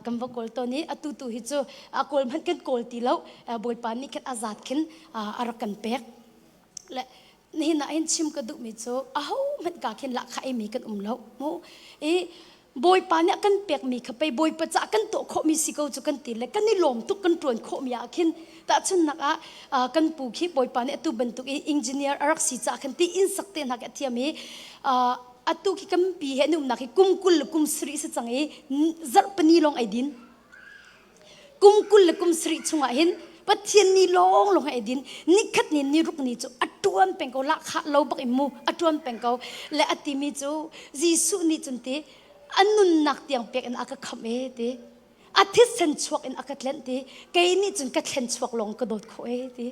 kan va kawl tawn i atu tu hi cu a kawl hmanh kan kawl ti lo. Bawipa nih khin a zat khin a rak kan pek. Le nihin ah hin chim ka duhmi cu ahohmanh ka khin lahkhah eimi kan um lo mu. I Bawipa nih a kan pekmi kha pei Bawipa caah kan tuah khawhmi si ko cu kan ti le kan i lawm tuk kan ṭuan khawhmi ah khin. Tahchunhnak ah kan pu khi Bawipa nih atu bantuk i engineer a rak si caah khan ti inn sak te hna khi a thiam i atu khi kan pi he an umnak hi kum 20 le kum sarih si cang i zarh pani lawng ai din. Kum 20 le kum sarih chungah hin Pathian ni lawng lawng ai din. Nikhat ni ni ruk ni cu a ṭuan peng ko. Lahkhah lo bak in mu a ṭuan peng ko. Le a timi cu Jesuh nih cun ti a nunnak tiang pek in a ka khamh e ti. A thisen chuak in a ka tlenh ti. Kei nih cun ka thlen chuak lawng ka dawt khawh e ti.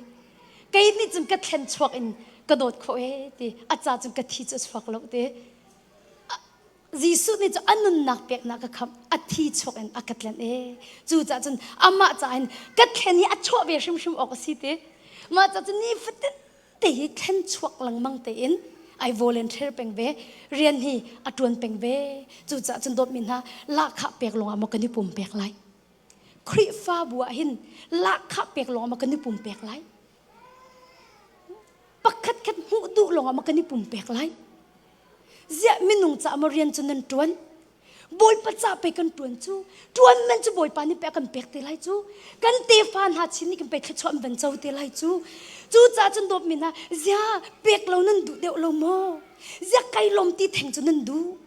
Kei nih cun ka thlen chuak in ka dawt khawh e ti. A ca cun ka thi cu a chuak lo ti. Jesuh nih cu a nunnak peknak ka khamh, a thi chuak in a ka tlenh e. Cucaah cun amah caah hin ka thlen hi a chuah ve hrimhrim awk a si ti. Mah ca cun nifatin te hi thlen chuak lengmang tein ai volunteer peng ve, rian hi a ṭuan peng ve. Cucaah cun dawtmi hna, lahkhah pek lawngah maw kan i pumpek lai? Khrihfabu ah hin lahkhah pek lawngah maw kan i pumpek lai? Pakhat khat hmuh duh lawngah maw kan i pumpek lai? Ziah minung caah maw rian cu nan ṭuan? Bawipa ca pei kan ṭuan cu. Ṭuan man cu Bawipa nih pei a kan pek te lai cu. Kan tefa hna chin nih kan pei thluachuah an van co te lai cu. Cucaah cun dawtmi hna, ziah pek lo nan duh deuh lo maw? Ziah kai lawm ti theng cu nan duh?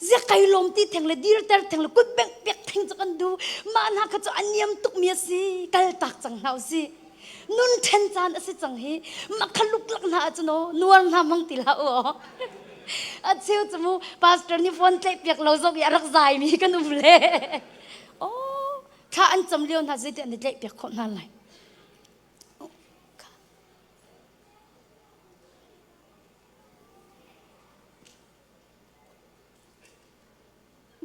Ziah kai lawm ti theng le dirter theng le kut bengh piak theng cu kan duh. Mah hna kha cu a niam tukmi a si. Kaltak cang hna usih. Nun ṭhen caan a si cang hi. Mah kha luklak hna ahcun aw nuar hna hmang ti hlah u aw. A cheu cu mu pastor nih phone tlaih piak lo zong i a rak zaimi kan um le. Oh, thla an cam lio hna zeiti an i tlaih piak khawh hna lai.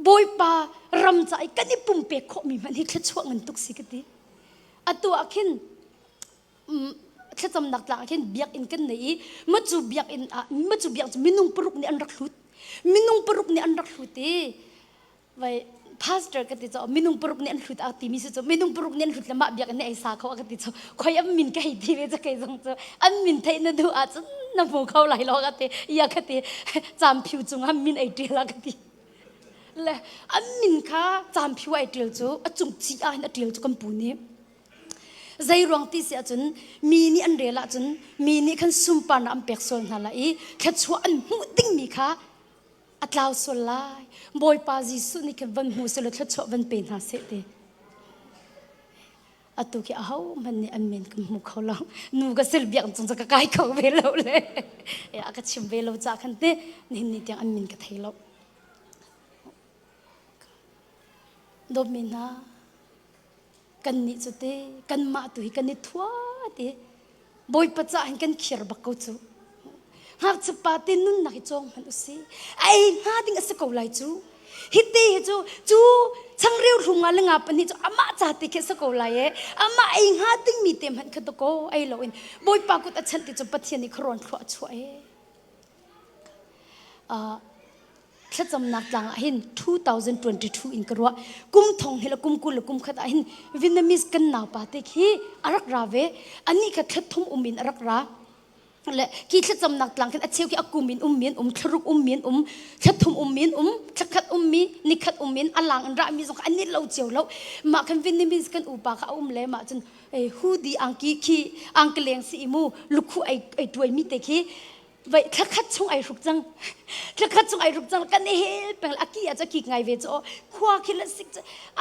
Bawipa ram ca i kan i pumpek khawhmi hmanh hi thluachuah ngan tuk si ka ti. Atu ah khin thlacamnak tlang ah khin biakinn kan nei i macu biakinn ah macu biak cu minung paruk nih an rak hlut. Minung paruk nih an rak hlut i vai pastor ka ti cho minung paruk nih an hlut a timi si cu minung paruk nih an hlut le mah biakinn nih ei sa kho a ka ti cho khoi an min ka hei ti ve cu kei zong cu an min theih na duh ahcun na hmu kho lai lo ka ti ia ka ti camphiu cungah min ei ṭial a ka ti le an min kha camphiu ai ṭial cu a cung ci ah hin a ṭial cu kan pu nih zei ruang ti si ahcun mi nih an rel ahcun mi nih khan sunparnak an pek sual hna lai i thluachuah an hmuh dingmi kha a tlau sual lai. Bawipa Jesuh nih khan van hmu selaw thluachuah van pe hna seh ti. Atu khi ahohmanh nih an min kan hmu kho lo. Nu ka sil biak cung ka kai kho ve lo le. A ka chim ve lo ca khan te nihin ni tiang an min ka thei lo. Dawtmi hna, kannih cu te kanmah tu hi kan i thua ti. Bawipa caah hin kan khir bak ko cu. Ngakchia pa te nunnak hi cawng hmanh usih. A ei hnga ding a si ko lai cu. Hi te hi cu cu changreu hrum nga le nga pahnih cu amah ca te khi a si ko lai e. Amah ei hnga dingmi te hmanh kha to ko ei loin Bawipa kut a chanh ti cu Pathian nih khuarawn thlua a chuah e. Uh, thlacamnak tlang ah hin 2022 in ka ruah. Kum thong hi le kum 20 le kum khat ah hin Vietnamese kan naupa te khi a rak ra ve. Anih kha thla thum um in a rak ra. Le khi thlacamnak tlang khin a cheu khi a kum in um mi an um, thlaruk um mi an um, thla thum um mi an um, thla khat um mi, ni khat um in a lang in ra mi zong an ni lo cio lo. Mah khan Vietnamese kan upa kha a um le mah cun hoodie angki khi angkeleng si i mu lukhu ai ai tuai mi te khi vai thlakhat chung ai hruk cang. Thlakhat chung ai hruk cang. Kan i hel peng a ki a cu kik ngai ve cu khua khi la sik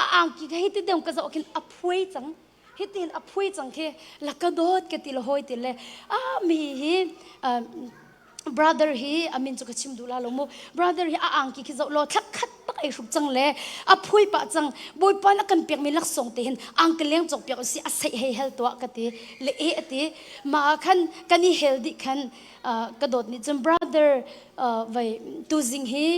a angki kha hi ti deuh ka zoh khin a phuai cang. Hitin a phui cang khi la ka dawt ka ti le hoi ti le a mi hi. Brother hi a min cu ka chim duh la lo mu. Brother hi a angki khi zoh law thlak khat bak ei hruk cang le a phui pah cang. Bawipa na kan pekmi laksawng te hin angki leng cawk piak usih a seih hei hel tuah ka ti. Le e a ti. Mah ah khan kan i hel dih khan ka dawt nih cun brother vai tuzing hi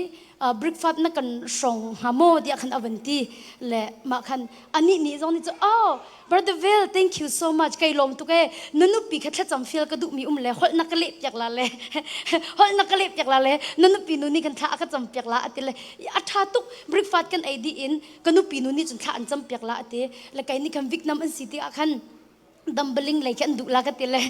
breakfast na kan hrawng hnga maw tiah khan a van ti. Le mah khan anih nih zong nih cu oh Brother Will, thank you so much. Kai lawm tuk e. Na nupi kha thlacam fial ka duhmi um le holh na ka leh piak la le holh na ka leh piak la le na nupi nu nih kan thla a ka cam piak la ati le a tha tuk breakfast kan ei dih in ka nupi nu nih cun thla an cam piak la ati le kai nih khan Vietnam an si ti ah khan dumbaling lei khi an duh la ka ti le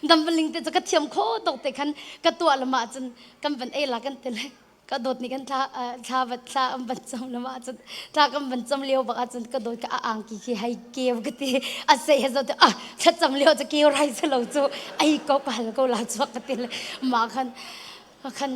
dumbaling te cu ka thiam kho tuk te khan ka tuah lama cun kan van ei la kan ti le ka dawt nih kan thla thla vat thla an van cam lama ahcun thla kan van cam lio bak ahcun ka dawt ka a angki khi hei keu ka ti a sei he zo te ah thla cam lio cu keu rai se lo cu ai ko ka hal ko la chuak ka ti le mah khan khan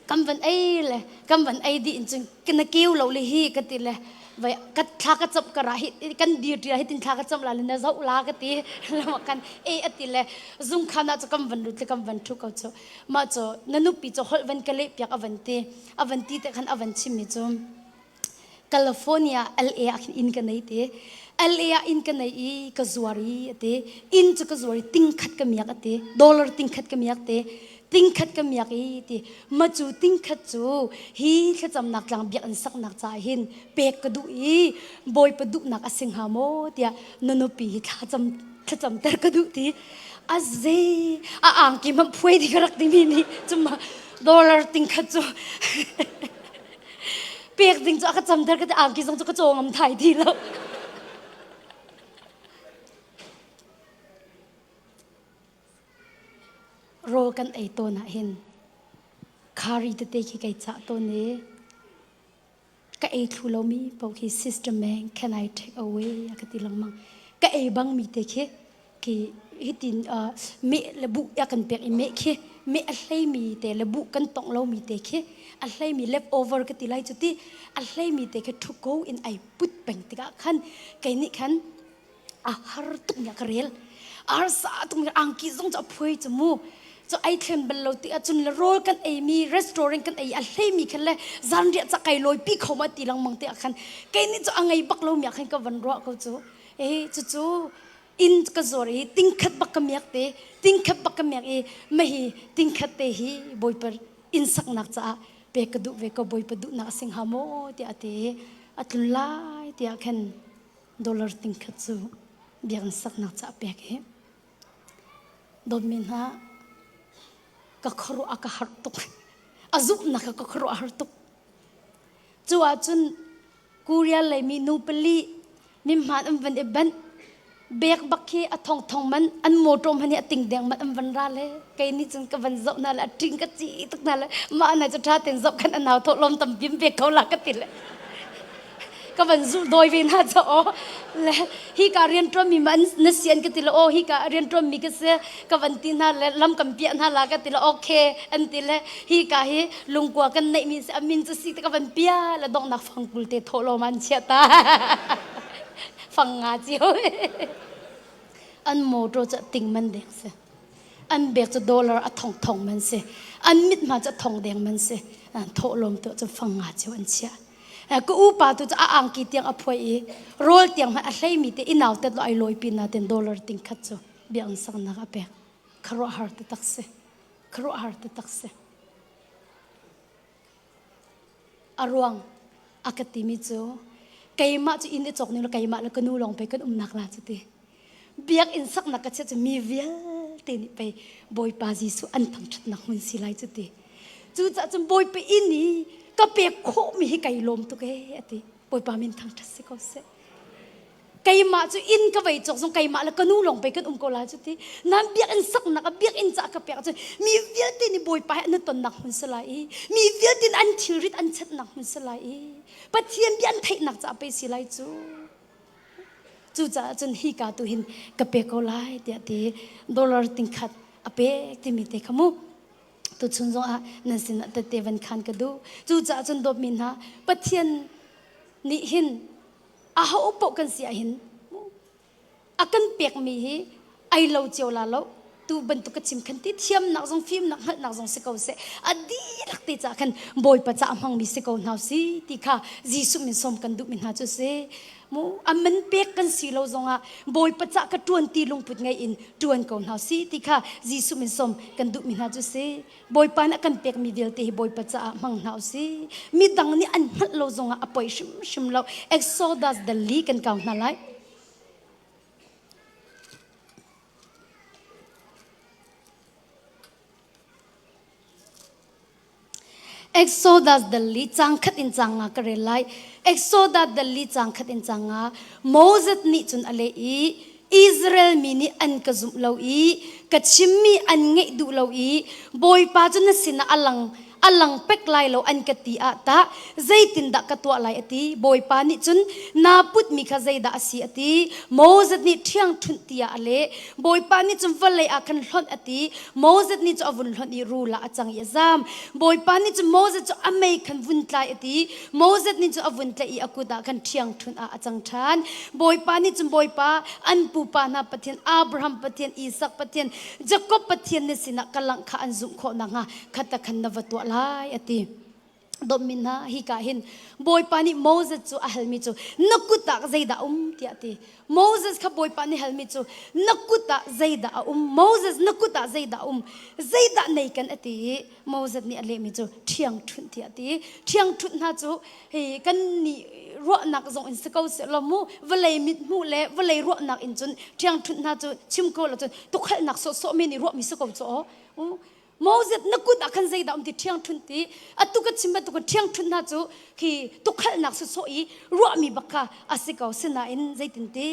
kan van ei le kan van ei dih in cun na keu lo le hi ka ti le vai ka thla ka cam ka ra hi kan dir ṭi hi tin thla ka cam la le na zoh la ka ti lama kan e ati le zung khan ah cu kan van lut le kan van ṭhu ko cu Mah cu na nupi cu holh van ka leh piak a van ti. A van ti te khan a van chimmi cu California LA ah khin inn ka nei ti. LA ah inn ka nei i ka zuar i a ti. Inn cu ka zuar i tingkhat ka miak a ti. Dollar tingkhat ka miak ti. Tingkhat ka miak i ti. Ma cu tingkhat cu hi thlacamnak tlang biakinn saknak caah hin pek ka duh i Bawipa duhnak a si hnga maw tiah na nupi hi thlacam thlacamter ka duh ti. A zei a angki hmanh phuai ding ka rak timi nih cuma dollar ting khat cu pek ding cu a ka camter ka ti angki zong cu ka caw ngam thai ti lo. Rawl kan ei tawn ah hin khari tete khi kai cah tawn i ka ei thlu lomi paoh khi sister Meng can I take away a ka ti lengmang. Ka ei bangmi te khi khi hitin meh le buh a kan pek i meh khi meh a hleimi te le buh kan tongh lomi te khi a hleimi leftover ka ti lai cu ti a hleimi te khi thu ko in ai put peng tikah khan kei nih khan a har tuk nia ka rel arsa tuk nia angki zong cu a phuai cu mu cu ai thlen bal lo ti ahcun le rawl kan ei mi restaurant kan ei a hlei mi khan le zanriah ca kai lawi pi kho ma ti lengmang te ah khan kei nih cu a ngei bak lo mi ah khan ka van ruah ko cu e cu cu inn ka zuar i tingkhat bak ka miak te tingkhat bak ka miak i mahi tingkhat te hi bawipa inn saknak caah pek ka duh ve ko bawipa duhnak a sing ha maw tiah a ti a tlun lai tiah khan dollar tingkhat cu biakinn saknak caah pek hi dawtmi hna ka khuaruah a ka harh tuk a zumhnak ka khuaruah a har tuk cu ahcun Korea lei mi nu pali mimhmaan an van i banh bek bak khi a thong thong man an motor hman hi a ting deng man an van ra le kei nih cun ka van zoh hna le a ṭing ka ci tuk hna le mah na cu ṭha ten zoh khan a nau thawh lawm tam bim ve ko la ka ti le ka van zulh dawi ve hna cha aw le hi ka rian ṭuan mi ma na si an ka ti le aw hi ka rian ṭuan mi ka si ka van ti hna le lam kan piah hna la ka ti le okay an ti le hi ka hi lungkua kan neih mi si a min cu si te ka van pia le donghnak fangkul te thawh lawm an chiah ta fang nga cio an motor cu ting man deng si an bek cu dollar a thong thong man si an mit hma cu thong deng man si an thawh lawm tu cu fang nga cio an chiah ka upa tu cu a angki tiang a phuai i rawl tiang hmanh a hleimi te i nau tet lo ai lawi pin na ten dollar ting khat cu biakinn saknak a pek khuaruahhar te tak si khuaruahhar te tak si a ruang a ka timi cu keimah cu inn i cawk ning le keimah le ka nu lawng pei kan umnak la cu ti biakinn saknak ka chiah cu mi vialte nih pei Bawipa Jesuh an thangṭhatnak hmun si lai cu ti cucaah cun Bawipa inn i ka pek khawhmi hi kai lawm tuk ee a ti Bawipa min thangṭhat si ko seh keimah cu inn ka vei cawk zong keimah le ka nu lawng pei kan um ko lai cu ti nan biakinn saknak a biakinn ca ka pek cu mi vialte nih Bawipa he an i tonnak hmun si lai i mi vialte nih an thilrit an chetnak hmun si lai i Pathian bia an theihnak ca pei si lai cu cucaah cun hi ka tu hin ka pe ko lai tiah ti dollar tingkhat a pek timi te kha mu tuchun zong ah nan sinah tette van khan ka duh cucaah cun dawtmi hna Pathian nih hin aho paoh kan si ahhin a kan pekmi hi ai lo cio la lo. Tu bantuk ka chim khan ti thiamnak zong fimnak hngalhnak zong si ko seh a dihlak te ca khan Bawipa ca hmangmi si ko hna si ti kha Jesuh min sawm kan duhmi hna cu si. Mu a man pek kan si lo zongah Bawipa ca ka ṭuan ti lungput ngei in ṭuan ko hna si ti kha Jesuh min sawm kan duhmi hna cu si. Bawipa nih a kan pekmi vialte hi Bawipa caah hmang hna u si. Midang nih an hngalh lo zongah a poi hrimhrim lo. Exodus dal li kan kau hna lai. Exodus dal li cang khat in cang nga ka rel lai. Exodus dal li cang khat in cang nga Moses nih cun a leh i Israel mi nih an ka zumh lo i ka chimmi an ngeih duh lo i Bawipa cu na sinah a lang a lang pek lai lo an ka ti ah tah zeitindah ka tuah lai a ti. Bawipa nih cun naa putmi kha zeidah a si a ti. Moses nih ṭhiangṭhunh tiah a leh. Bawipa nih cun vawlei ah khan hlonh a ti. Moses nih cu a vun hlonh i rul ah a cang i a zam. Bawipa nih cun Moses cu a mei khan vun tlai a ti. Moses nih cun a vun tlaih i a kut ah khan ṭhiangṭhunh ah a cang ṭhan. Bawipa nih cun Bawipa an pupa hna Pathian Abraham Pathian Isak Pathian Jakob Pathian na sinah ka langh kha an zumh khawh nakhnga khata khan na va tuah lai a ti. Dawtmi hna hika hin Bawipa nih Moses cu a halmi cu na kut ah zeidah a um tiah a ti. Moses kha Bawipa nih halmi cu na kut ah zeidah a um Moses na kut ah zeidah a um zeidah nei kan a ti i Moses nih a lehmi cu ṭhiangṭhunh tiah a ti. Ṭhiangṭhunh hna cu hi kan nih ruahnak zong in si ko seh law mu vawlei mit hmuh le vawlei ruahnak in cun ṭhiangṭhunh hna cu chim ko lo cun tukhalhnak sawhsawh men i ruahmi si ko cu aw. Moses na kut ah khan zeidah um ti ṭhiangṭhunh ti atu ka chim bantuk ṭhiangṭhunh hna cu khi tukhalhnak sawsawh i ruahmi bak kha a si ko sinain zeitin ti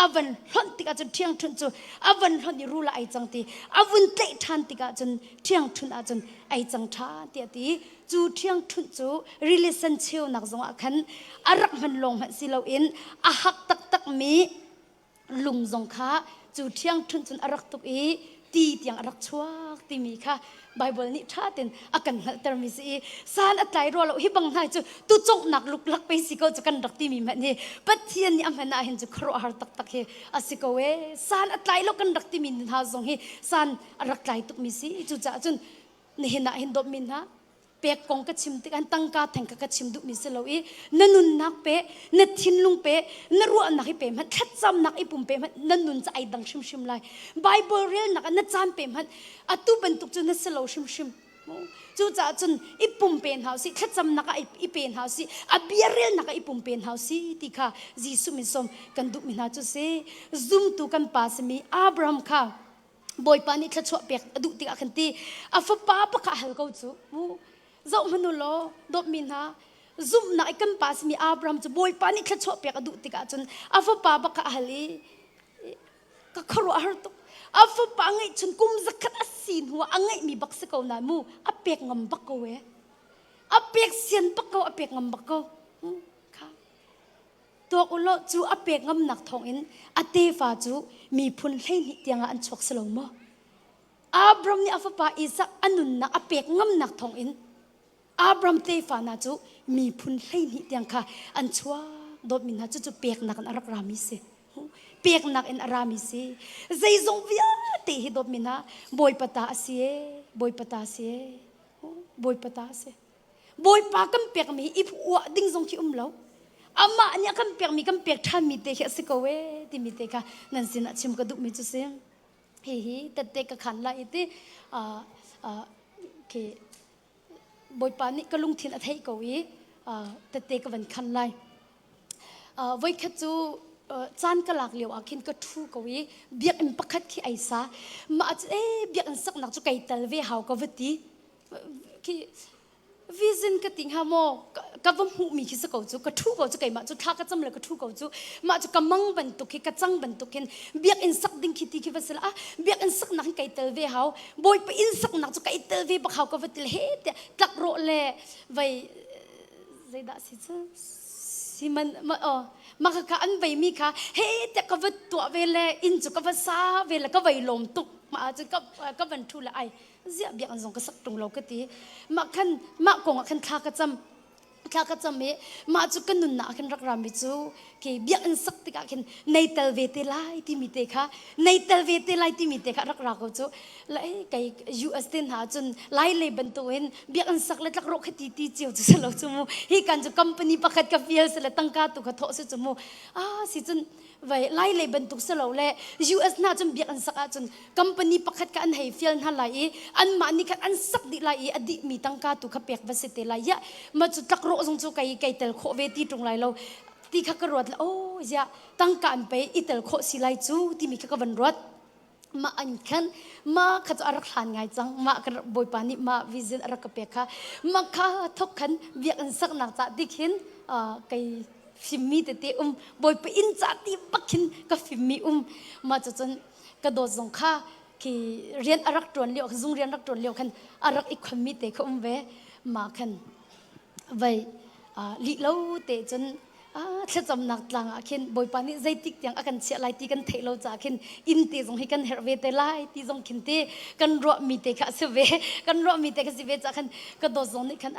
a van hlonh tikah cun ṭhiangṭhunh cu a van hlonh i rul ah ai cang ti a vun tlaih ṭhan tikah cun ṭhiangṭhunh ah cun ai cang ṭhan ti a ti cu ṭhiangṭhunh cu rili sen cheunak zongah khan a rak hman lawng hmanh si loin a hak taktakmi lung zong kha cu ṭhiangṭhunh cun a rak tuk i ti tiang a rak chuak timi kha Baibal nih ṭha tein a kan hngalhtermi si i san a tlai rua lo hi bang hna cu tuconghnak luklak pei si ko cu kan rak timi hmanh hi Pathian nih a hman ah hin cu khuaruahhar taktak hi a si ko ee san a tlai lo kan rak timi hna zong hi san a rak tlai tukmi si cucaah cun nihin ah hin dawtmi hna pek kong ka chim tik an tangka theng ka ka chim duhmi si lo i na nunnak pe na thinlung pe na ruahnak i pe hmanh thlacamnak i pum pe hmanh na nun ca ai dang hrimhrim lai bible relnak ah na caan pe hmanh atu bantuk cu na si lo hrimhrim cucaah cun i pum pe hna usih thlacamnak ah i pe hna usih a bia relnak ah i pum pe hna usih ti kha Jesuh min sawm kan duhmi hna cu si zumtu kan pa simi Abraham kha Bawipa nih thluachuah pek a duh tikah khan ti a fapa pakhat hal ko cu mu zoh hmanu law dawtmi hna zumhnak i kan pa simi Abraham cu Bawipa nih thluachuah pek a duh tikah cun a fapa pakhat a hal i ka khuaruah har tuk a fapa ngeih chun kum zakhat a si hnu ah a ngeihmi bak si ko na mu a pek ngam bak ko e a pek sian bak ko a pek ngam bak ko kha Tuak u law cu a pek ngamnak thawngin a tefa cu miphun 12 tiangah an chuak si lo maw? Abram nih a fapa Isak a nunnak a pek ngamnak thawngin Abram tefa hna cu miphun 12 tiang kha an chuak. Dawtmi hna cucu peknak in a rak rami si. Peknak in a rami si. Zeizong vialte hi dawtmi hna Bawipa ta a si ee, Bawipa ta a si ee, Bawipa ta a si. Bawipa kan pekmi i uah ding zong khi um lo. Amah nih a kan pekmi kan pek ṭhanmi te khi a si ko ee timi te kha nan sinah chim ka duhmi cu si. Hihi tette ka khan lai i ti khi Bawipa nih ka lungthin a theih ko i tette ka van khan lai. Voikhat cu caan ka lak lio ah khin ka ṭhu ko i biakinn pakhat khi ai sa. Mah cu ee biakinn saknak cu kai tel ve hau ka va ti. Khi vision ka ti hnga maw ka va hmuhmi khi si ko cu ka ṭhu ko cu keimah cu thla ka cam le ka ṭhu ko cu mah cu ka mang bantuk khi ka cang bantuk hin biakinn sak ding khi ti khi va si la ah biakinn saknak hin kai tel ve hau bawipa inn saknak cu kai tel ve bak hau ka va ti he tiah tlak rawh le vei zeidah si cu siman ma oh mah kha an veimi kha he tiah ka va tuah ve le inn cu ka va sa ve le ka vei lawm tuk mah ah cun ka ka van ṭhu le ai ziah biakinn zong ka sak ṭung lo ka ti mah khan mah kong ah khan thla ka cam. Thla ka cam i mah cu ka nunnak ah khin rak rami cu khi biakinn sak tikah khin nei tel ve te lai timi te kha nei tel ve te lai timi te kha rak ra ko cu. Lai kei US te hna cun lai lei bantukin biakinn sak le tlakrawh kha ti ti cio cu si lo cu mu. Hi kan cu company pakhat ka fial si le tangka tu kha thawh si cu mu. Ah si cun vai lai lei bantuk si lo le US hna cun biakinn sak ahcun company pakhat kha an hei fial hna lai i anmah nih khan an sak dih lai i a dihmi tangka tu kha pek va si te lai. Ya ma cu tlakrawh zong cu kei kei tel khawh ve ti ṭung lai lo ti kha ka ruat la oh ziah tangka an pei i tel khawh si lai cu timi kha ka van ruat. Mah an khan mah kha cu a rak hlan ngai cang. Mah ka bawipa nih mah vision a rak ka pek kha mah kha thok khan biakinn saknak ca ti khin kei fimmi tete um bawipa inn ca ti bak khin ka fimmi um. Mah cu cun ka dawt zong kha khi rian a rak ṭuan lio zung rian rak ṭuan lio khan a rak i khonmi te kha um ve. Mah khan vei lih lo te cun thlacamnak tlang ah khin Bawipa nih zeitik tiang a kan chiah lai ti kan theih lo caah khin inn te zong hi kan herh ve te lai ti zong khin te kan ruahmi te kha a si ve. Kan ruahmi te kha si ve caah khan ka dawt zong nih khan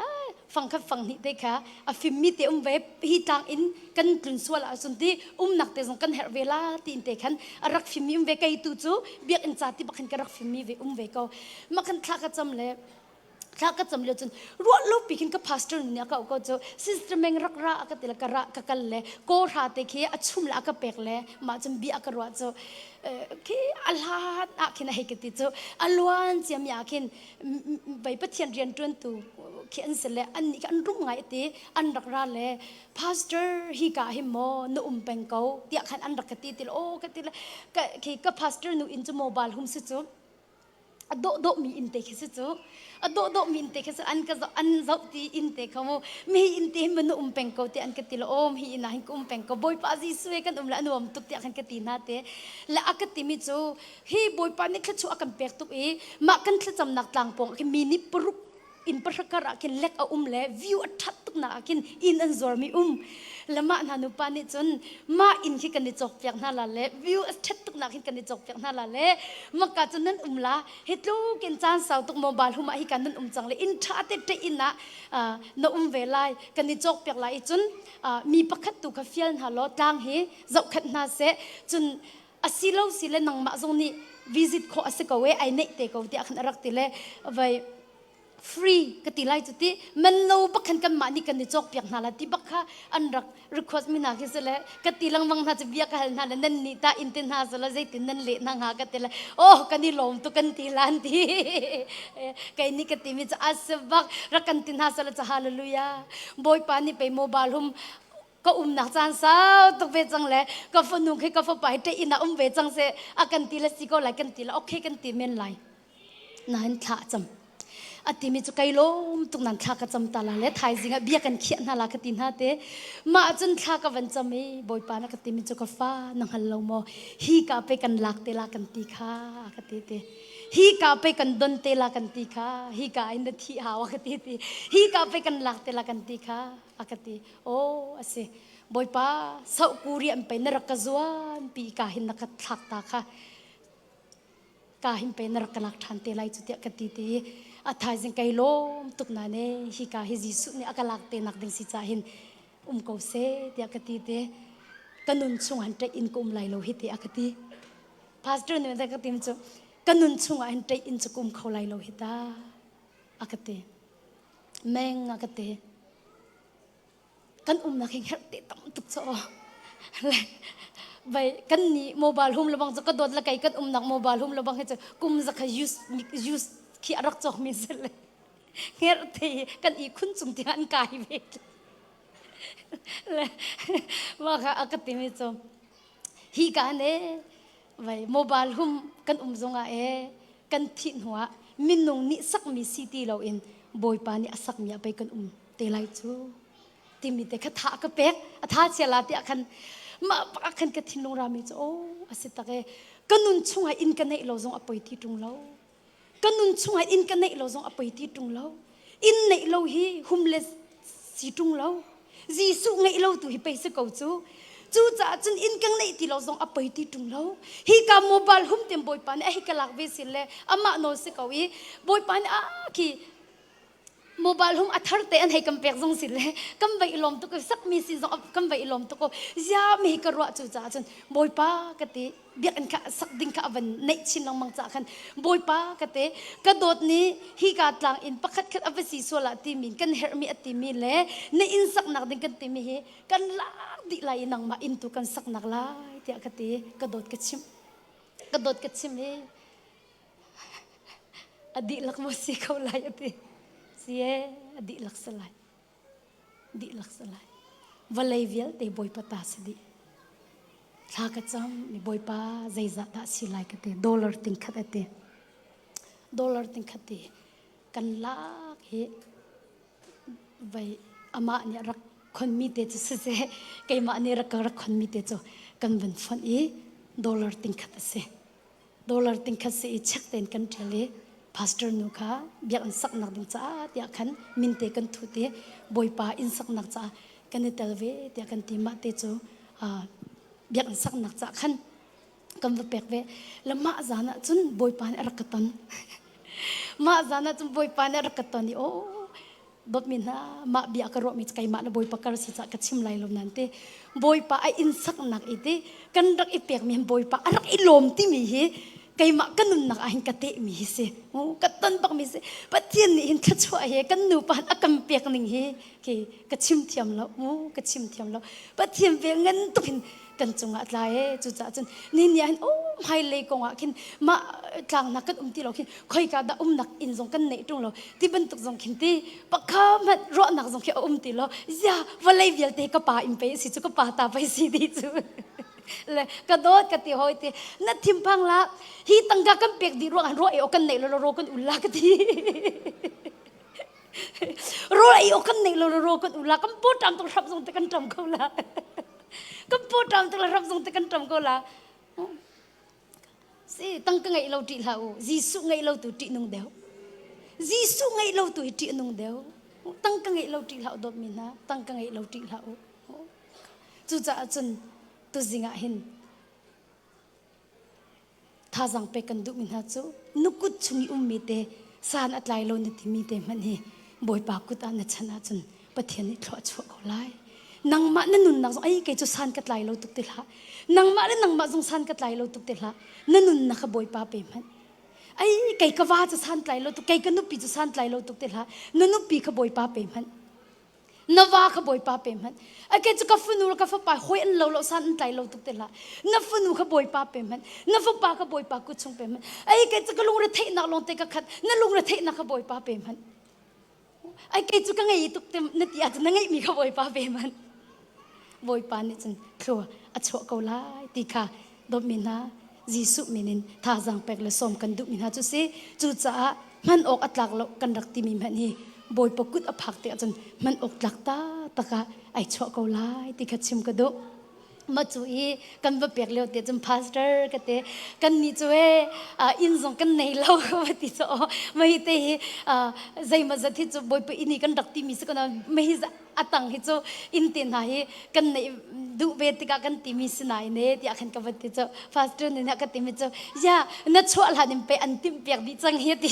fang khat fang hnih te kha a fimmi te um ve hi tlang in kan tlun sual ahcun ti umnak te zong kan herh ve la tiin te khan a rak fimmi um ve. Kei tu cu biakinn ca ti bak khin ka rak fimmi ve um ve ko. Mah khan thla ka cam le thla ka cam lio cun ruah lo pi khin ka pastor nih a ka ko cu sister Meng rak ra ka ti le ka ra ka kal le ko hra te khi a chum le a ka pek le mah cun bia ka ruah cu khi a hlan ah khin a hei ka ti cu a luan ciami ah khin bei Pathian rian ṭuantu khi an si le an nih kha an rum ngai ti an rak ra le pastor hi ka hi maw na um peng ko tiah khan an rak ka ti ti le aw ka ti le khi ka pastor nu in cu mobile hum si cu a dawh dawh mi inn te khi si cu a dawh dawh mi inn te khi si an ka zoh an zoh ti inn te kha mu mi hi inn te hin na um peng ko ti an ka ti lo om hi inn ah hin ka um peng ko Bawipa Jesuh he kan um le a nuam tuk tiah khan ka ti hna te le a ka ti mi cu hi Bawipa nih thluachuah a kan pek tuk i mah kan thlacamnak tlang pawng khi mi nih paruk inn pahra kar ah khin lek a um le view a ṭhat tuk nak ah khin inn an zuarmi um le mah hna nupa nih cun mah inn khi kan i cawkpiak hna la le view a ṭhat tuk nak hin kan i cawkpiak hna la le maka cun nan um la hi tluk in caan sau tuk mobile hum ah hi kan nan um cang le inn ṭha te te inn ah na um ve lai kan i cawkpiak lai i cun mi pakhat tu kha fial hna law tlang hi zohkhenh hna seh cun asi lo si le nangmah zong nih visit khawh a si ko e ai neih te ko tiah khan a rak ti le vai free ka ti lai cu ti man lo bak khan kanmah nih kan i cawkpiak hna la ti bak kha an rak request mi hna khi si le ka ti lengmang hna cu bia ka hal hna le nan nih ta in ti hna su le zeitin nan leh hna hnga ka ti le oh kan i lawm tu kan ti lan ti kei nih ka ti mi cu as bak rak kan ti hna su le hallelujah Bawipa nih pei mobile hum ka umnak caan sau tuk ve cang le ka fanu khi ka fapa hi ṭe inn ah um ve cang se a kan ti le si ko lai kan ti le okay kan ti men lai. Nain thla a cam. A timi cu kai lawm tuk nan thla ka cam ta la le thaizing ah bia kan khiah hna la ka ti hna te. Mah cun thla ka van cam i Bawipa na ka timi cu ka fa na hngal lo maw hi ka pe kan lak te la kan ti kha ka ti te. Hi ka pe kan don te la kan ti kha hi ka in na thi hau ka ti ti. Hi ka pe kan lak te la kan ti kha a ka ti. Aw a si. Bawipa sauh kuri an pe na rak ka zuan pi ka hin na ka thlak ta kha. Ka hin pe na rak ka lak ṭhan te lai cu tiah ka ti ti i a thaizing kai lawm tuk na ne hi ka hi Jesuh nih a ka lak te nak ding si ca hin um ko seh tiah ka ti te. Ka nun chung han ṭeih in ka um lai lo hi ti a ka ti. Pastor nih ka ti cu ka nun chung ah hin ṭeih in cu ka um kho lai lo hi ta a ka ti. Meng a ka ti. Kan umnak hi herh te tam tuk cho bai kan ni mobile home lebang cu ka dawt la kai kan umnak mobile home lebang hi cu kum zakha use use khi a rak cawk mi se le hngerh te kan i khun cung tiang an kai ve le mah kha a ka ti mi cu hi ka ne vai mobile hum kan um zongah e kan thih hnuah minung nih sakmi si ti loin Bawipa nih a sakmi ah pei kan um te lai cu timi te kha tha ka pek a tha chia la tiah khan mah bak khan ka thinlung rami cu oh a si tak e ka nun chungah inn ka neih lo zong a poi ti ṭung lo ka nun chungah inn ka neih lo zong a poi ti ṭung lo inn neih lo hi homeless si ṭung lo Jesuh ngeih lo tu hi pei si ko cu cucaah cun inn ka neih ti lo zong a poi ti ṭung lo hi ka mobile hum tem Bawipa nih a hi ka lak ve si le amah nawl si ko i Bawipa nih a khi. Mobile hum a thar te an hei kan pek zong si le kan vai i lawm tuk sakmi si zong kan vai i lawm tuk zia mi ka ruah cu caah cun Bawipa ka ti biakinn kha sak ding kha a van neih chin lengmang caah khan Bawipa ka te ka dawt ni hi ka tlang in pakhat khat a va si sual ah timi kan herhmi a timi le na inn saknak ding kan timi hi kan lak dih lai i nangmah inn tu kan saknak lai tiah ka ti ka dawt ka chimh ka dawt ka chim i a dihlak maw si kho lai a ti si e a dihlak si lai dihlak si lai vawlei vialte bawipa ta si dih thla ka cam mi bawipa zeizah dah si lai ka ti dollar ting khat a ti dollar ting khat ti kan lak hi vai amah nih rak khonmi te cu siseh keimah nih rak ka rak khonmi te cu kan van fonh i dollar ting khat a si dollar ting khat si i check tein kan ṭial i pastor nu kha biakinn saknak ding caah tiah khan min te kan thut i bawipa inn saknak caah kan i tel ve tiah kan ti mah te cu biakinn saknak caah khan kan va pek ve le mah zan ah cun bawipa nih a rak ka ton mah zan ah cun bawipa nih a rak ka ton i aw dawtmi hna mah bia ka ruahmi cu keimah le bawipa kar si caah ka chim lai lo nan ti bawipa a inn saknak i ti kan rak i pekmi hin bawipa a rak i lawm timi hi keimah ka nunnak ah hin ka tehmi hi si ka ton bakmi si pathian nih hin thluachuah hi kan nupa a kan pek ning hi khi ka chim thiam lo mu ka chim thiam lo pathian vel ngan tuk hin kan cungah tla e cucaah cun ni ni ah hin oh hmailei kong ah khin mah tlangnak kan um ti lo khin khoika dah umnak inn zong kan neih ṭung lo ti bantuk zong khin ti pakha hmanh ruahnak zong khi a um ti lo zia vawlei vialte ka pa in pei si cu ka pa ta pei si ti cu le ka dawt ka ti hoi ti na thimphang la hi tangka kan pek dih ruang ruah i o kan neih lo ro kan ul la ka ti ro ei o kan neih lo ro kan ul la kan paw ṭam tuk hrap zong te kan ṭam ko la kan paw ṭam tuk la hrap zong te kan ṭam ko la si tangka ngeih lo ṭih hlah u Jesuh ngeih lo tu ṭih nung deuh Jesuh ngeih lo tu hi ṭih nung deuh tangka ngeih lo ṭih hlah u dawtmi hna tangka ngeih lo ṭih hlah u cucaah cun tuzing ah hin Thazaang pek kan duhmi hna cu na kut chung i ummi te san a tlai lo na timi te hmanh hi Bawipa kut ah na chan ahcun Pathian nih thlua a chuah ko lai. Nangmah na nunnak zong ai kei cu san ka tlai lo tuk ti hlah. Nangmah le nangmah zong san ka tlai lo tuk ti hlah. Na nunnak kha Bawipa pe hmanh. Ai kei ka va cu san tlai lo tuk kei ka nupi cu san tlai lo tuk ti hlah. Na nupi kha Bawipa pe hmanh. Na va kha Bawipa pe hmanh. Ake cu ka fanu le ka fapa hawi an lo lo san an tlai lo tuk te hlah. Na fanu kha Bawipa pe hmanh. Na fapa kha Bawipa kut chung pe hmanh. Ai ke cu ka lungre theihnak lawng te ka khat. Na lungre theihnak kha Bawipa pe hmanh. Ai ke cu ka ngei tuk te na ti ahcun na ngeihmi kha Bawipa pe hmanh. Bawipa nih cun thlua a chuah ko lai ti kha dawtmi hna Jesuh min in thazaang pek le sawm kan duhmi hna cu si. Cucaah hman awk a tlak lo kan rak timi hmanh hi Bawipa kut a phak tikah cun hman awk tlak taktak ah ai chuah ko lai ti kha chim ka duh. Mah cu i kan va pek lio te cun pastor ka te kan nih cu e inn zong kan nei lo ka ti cu mah hi te hi zeimaw zat hi cu Bawipa inn i kan rak timi si ko nain mah hi a tang hi cu inn te hna hi kan neih duh ve tikah kan timi si nain e tiah khan ka van ti cu pastor nih ka timi cu ya na chuah hlan in pei an timh piak dih cang hi ti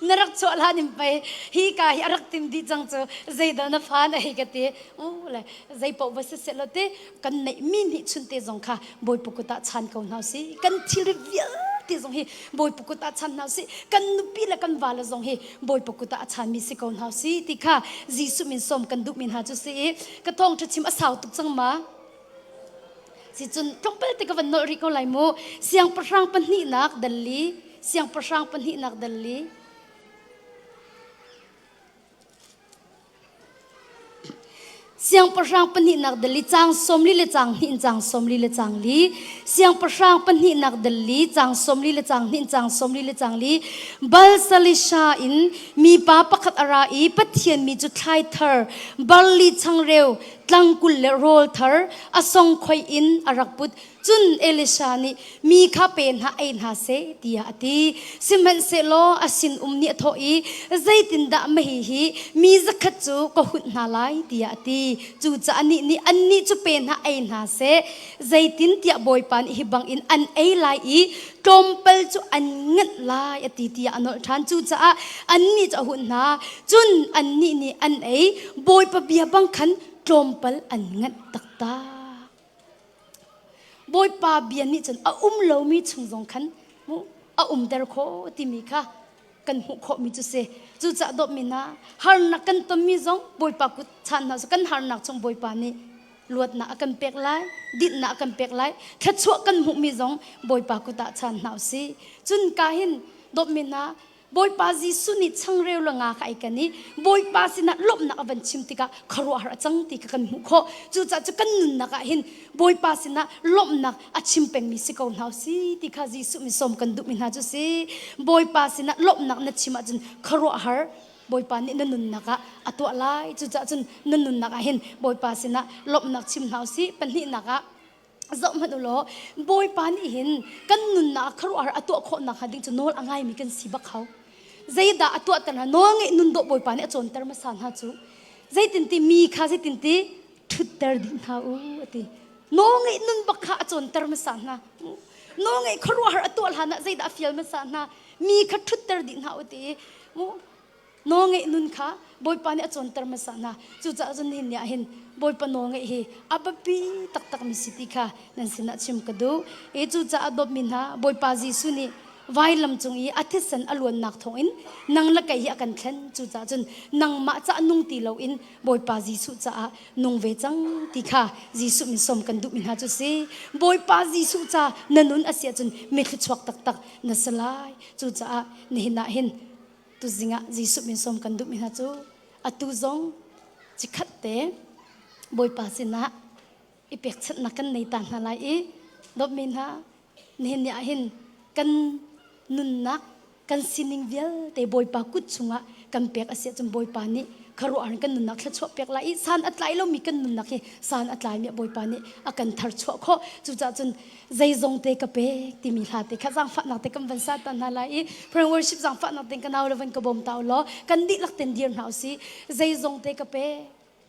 na rak chuah hlan in pei hi ka hi a rak tim dih cang cu zeidah na fa na hei ka ti u le zei paoh va si seh lo te kan neih mi nih chun te zong kha bawipa kut ah chan ko hna si kan thilri vialte zong hi bawipa kut ah chan hna si kan nupi le kan vale zong hi bawipa kut ah a chanmi si ko hna si ti kha Jesuh min sawm kan duhmi hna cu si i ka thawngṭha chim a sau tuk cang ma si cun tlawmpal te ka van nolh rih ko lai mu siangpahrang pahnihnak dalli siangpahrang pahnihnak dalli Siangpahrang pahnihnak dal i caang 40 le caang hnih in caang 40 le caang li. Siangpahrang pahnihnak dal li caang 40 le caang hnih in caang 40 le caang li. Balsalisha in mipa pakhat a ra i Pathian mi cu thlai thar, barli changreu, tlangkul le rawl thar a songkhoi in a rak put. Cun Elisha nih mi kha pe hna ei hna seh tiah a ti. Sihmanhsehlaw a sinum nih a thawh i zeitindah mahi hi mi zakhat cu ka hunh hna lai tiah a ti. Cucaah anih nih annih cu pe hna ei hna seh zeitintiah Bawipa nih hi bangin an ei lai i tlawmpal cu an nganh lai a ti tiah a nolh ṭhan. Cucaah annih cu a hunh hna. Cun annih nih an ei Bawipa bia bang khan tlawmpal an nganh taktak. Bawipa bia nih cun a um lomi chung zong khan a umter khawh timi kha kan hmuh khawhmi cu si. Cucaah dawtmi hna, harnak kan tonmi zong Bawipa kut chan hna kan harnak chung Bawipa nih luatnak a kan pek lai, dinhnak a kan pek lai, thluachuah kan hmuhmi zong Bawipa kut ah chan hna usih. Cun ka hin dawtmi hna, Bawipa Jesuh nih changreu le nga kha ai kan i Bawipa sinah lawmhnak a van chim tikah khuaruahhar a cang ti kha kan hmuh khawh. Cucaah cu kan nunnak ah hin Bawipa sinah lawmhnak a chim pengmi si ko hna si ti kha Jesuh min sawm kan duhmi hna cu si. Bawipa sinah lawmhnak na chim ahcun khuaruahhar Bawipa nih na nunnak ah a tuah lai. Cucaah cun na nunnak ah hin Bawipa sinah lawmhnak chim hna usih. Pahnihnak ah zohhmanh u law Bawipa nih hin kan nunnak ah khuaruahhar a tuah khawh nakhnga ding cu nawl a ngaimi kan si bak hau. Zeidah a tuahter hna? Nawl ngeih nun dawh Bawipa nih a cawnter hmasa hna cu. Zeitinti mi kha zeitinti ṭhutter dih hna u a ti. Nawl ngeih nun bak kha a cawnter hmasa hna. Nawl ngeih khuaruahhar a tuah hlan ah zeidah a fial hmasa hna? Mi kha ṭhutter dih hna u ti. Nawlngeih nun kha Bawipa nih a cawnter hmasa hna. Cucaah cun nihin ni ah hin Bawipa nawlngeih hi a biapi taktakmi si ti kha nan sinah chim ka duh. I cucaah dawtmi hna, Bawipa Jesuh nih vailam cung i a thisen a luannak thawngin nang le kei hi a kan thlen. Cucaah cun nangmah caah nung ti loin Bawipa Jesuh caah nung ve cang ti kha Jesuh min sawm kan duhmi hna cu si. Bawipa Jesuh ca na nun a si ahcun mi thluachuak taktak na si lai. Cucaah nihin ah hin Tuzing ah Jesuh min sawm kan duhmi hna cu atu zong cikhat te Bawipa sinah i pekchanhnak kan nei ta hna lai i dawtmi hna nihin ni ah hin kan nunnak kan sining vialte Bawipa kut chungah kan pek a si ahcun Bawipa nih khuaruahhar kan nunnak thluachuah pek lai i san a tlai lomi kan nunnak hi san a tlaimi Bawipa nih a kan tharchuah khawh. Cucaah cun zeizong te ka pek timi hla te kha zaangfahnak te kan van sa ta hna lai i prayer worship zaangfahnak te ka nau le van ka bawm ta u law kan dihlak ten dir hna usih. Zeizong te ka pek.